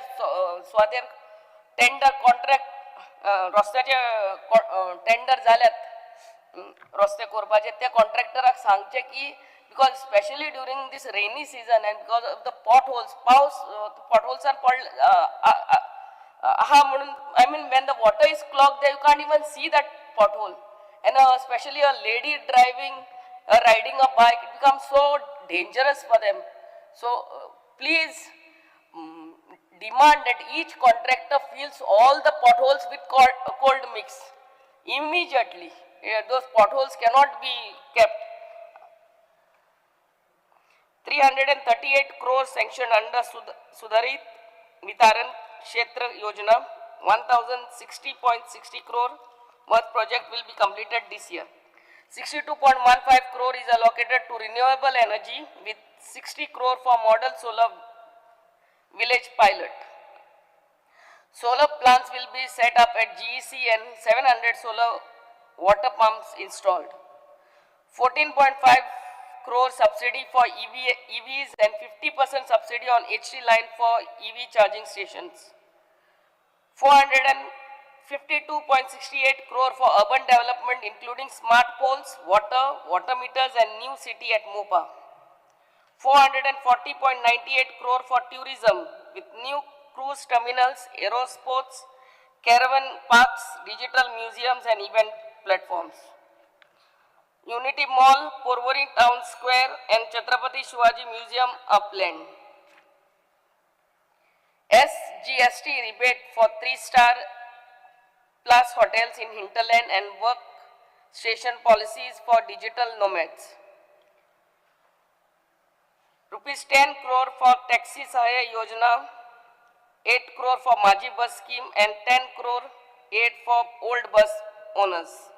सुवातेर टेंडर कॉन्ट्रॅक्ट रस्त्याचे टेंडर जाल्यात रस्ते करपाचे, त्या कॉन्ट्रॅक्टराक सांगचें की because specially during this rainy season and because of the pot holes, पावस पॉट होल्सान पडले आहा म्हणून, I mean, when the water is clog they you can't even see that pot hole, and specially a lady driving, riding a bike, it becomes so dangerous for them. So please demand that each contractor fills all the potholes with cold mix immediately. Yeah, those potholes cannot be kept. 338 crores sanctioned under Sudharit Vitaran Kshetra Yojana, 1060.60 crore worth project will be completed this year. 62.15 crore is allocated to renewable energy with 60 crore for model solar village pilot. Solar plants will be set up at GEC and 700 solar water pumps installed. 14.5 crore subsidy for EVs and 50% subsidy on HT line for EV charging stations. 452.68 crore for urban development including smart poles, water meters and new city at Mopa. 440.98 crore for tourism with new cruise terminals, aerosports, caravan parks, digital museums and event platforms. Unity Mall, Porvorim Town Square and Chhatrapati Shivaji Museum are planned. SGST rebate for 3-star plus hotels in hinterland and work station policies for digital nomads. Rupees 10 crore for Taxi Sahaya Yojana 8 crore for Maji bus scheme and 10 crore aid for old bus owners.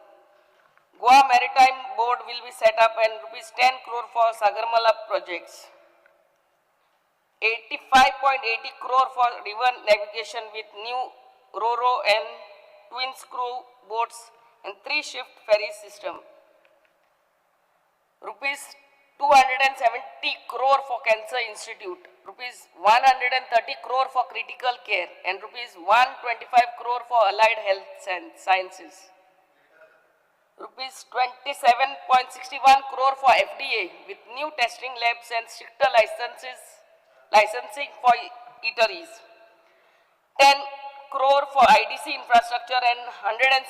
Goa Maritime Board will be set up and rupees 10 crore for Sagarmala projects. 85.80 crore for river navigation with new RoRo and twin screw boats and 3-shift ferry system. Rupees 270 crore for Cancer Institute, rupees 130 crore for critical care, and rupees 125 crore for allied health sciences. Rupees 27.61 crore for FDA with new testing labs and stricter licensing for eateries. 10 crore for IDC infrastructure and 107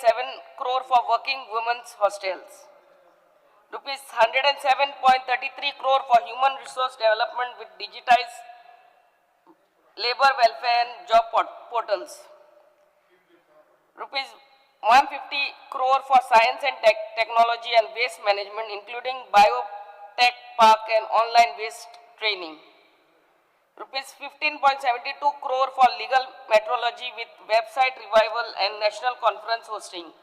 crore for working women's hostels. Rupees 107.33 crore for human resource development with digitized labor welfare and job portals. Rupees 150 crore for science and technology and waste management, including biotech park and online waste training. Rupees 15.72 crore for legal metrology with website revival and national conference hosting.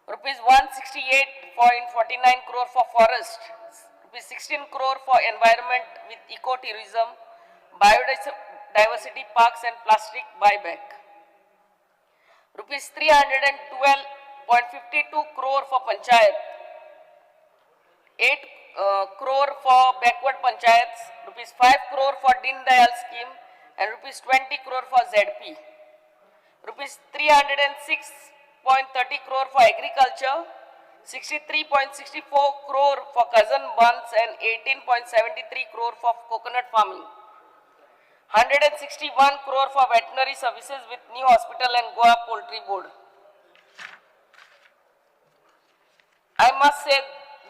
Rupees 168.49 crore for forest, rupees 16 crore for environment with ecotourism, biodiversity parks and plastic buyback. Rupees 312.52 crore for panchayat, 8 crore for backward panchayats, rupees 5 crore for Deen Dayal scheme and rupees 20 crore for ZP. Rupees 306.30 crore for agriculture, 63.64 crore for cousin buns and 18.73 crore for coconut farming. 161 crore for veterinary services with new hospital and Goa Poultry Board. I must say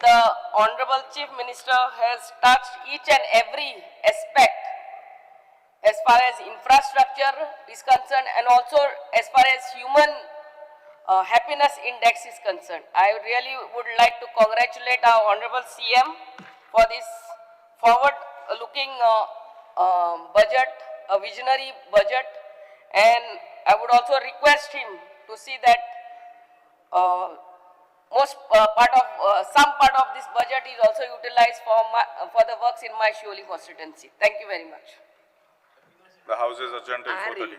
the Honorable Chief Minister has touched each and every aspect as far as infrastructure is concerned and also as far as human happiness index is concerned. I really would like to congratulate our Honorable CM for this forward-looking budget, a visionary budget, and I would also request him to see that most part of some part of this budget is also utilized for the works in my Siolim constituency. Thank you very much. The House is adjourned till 4:30.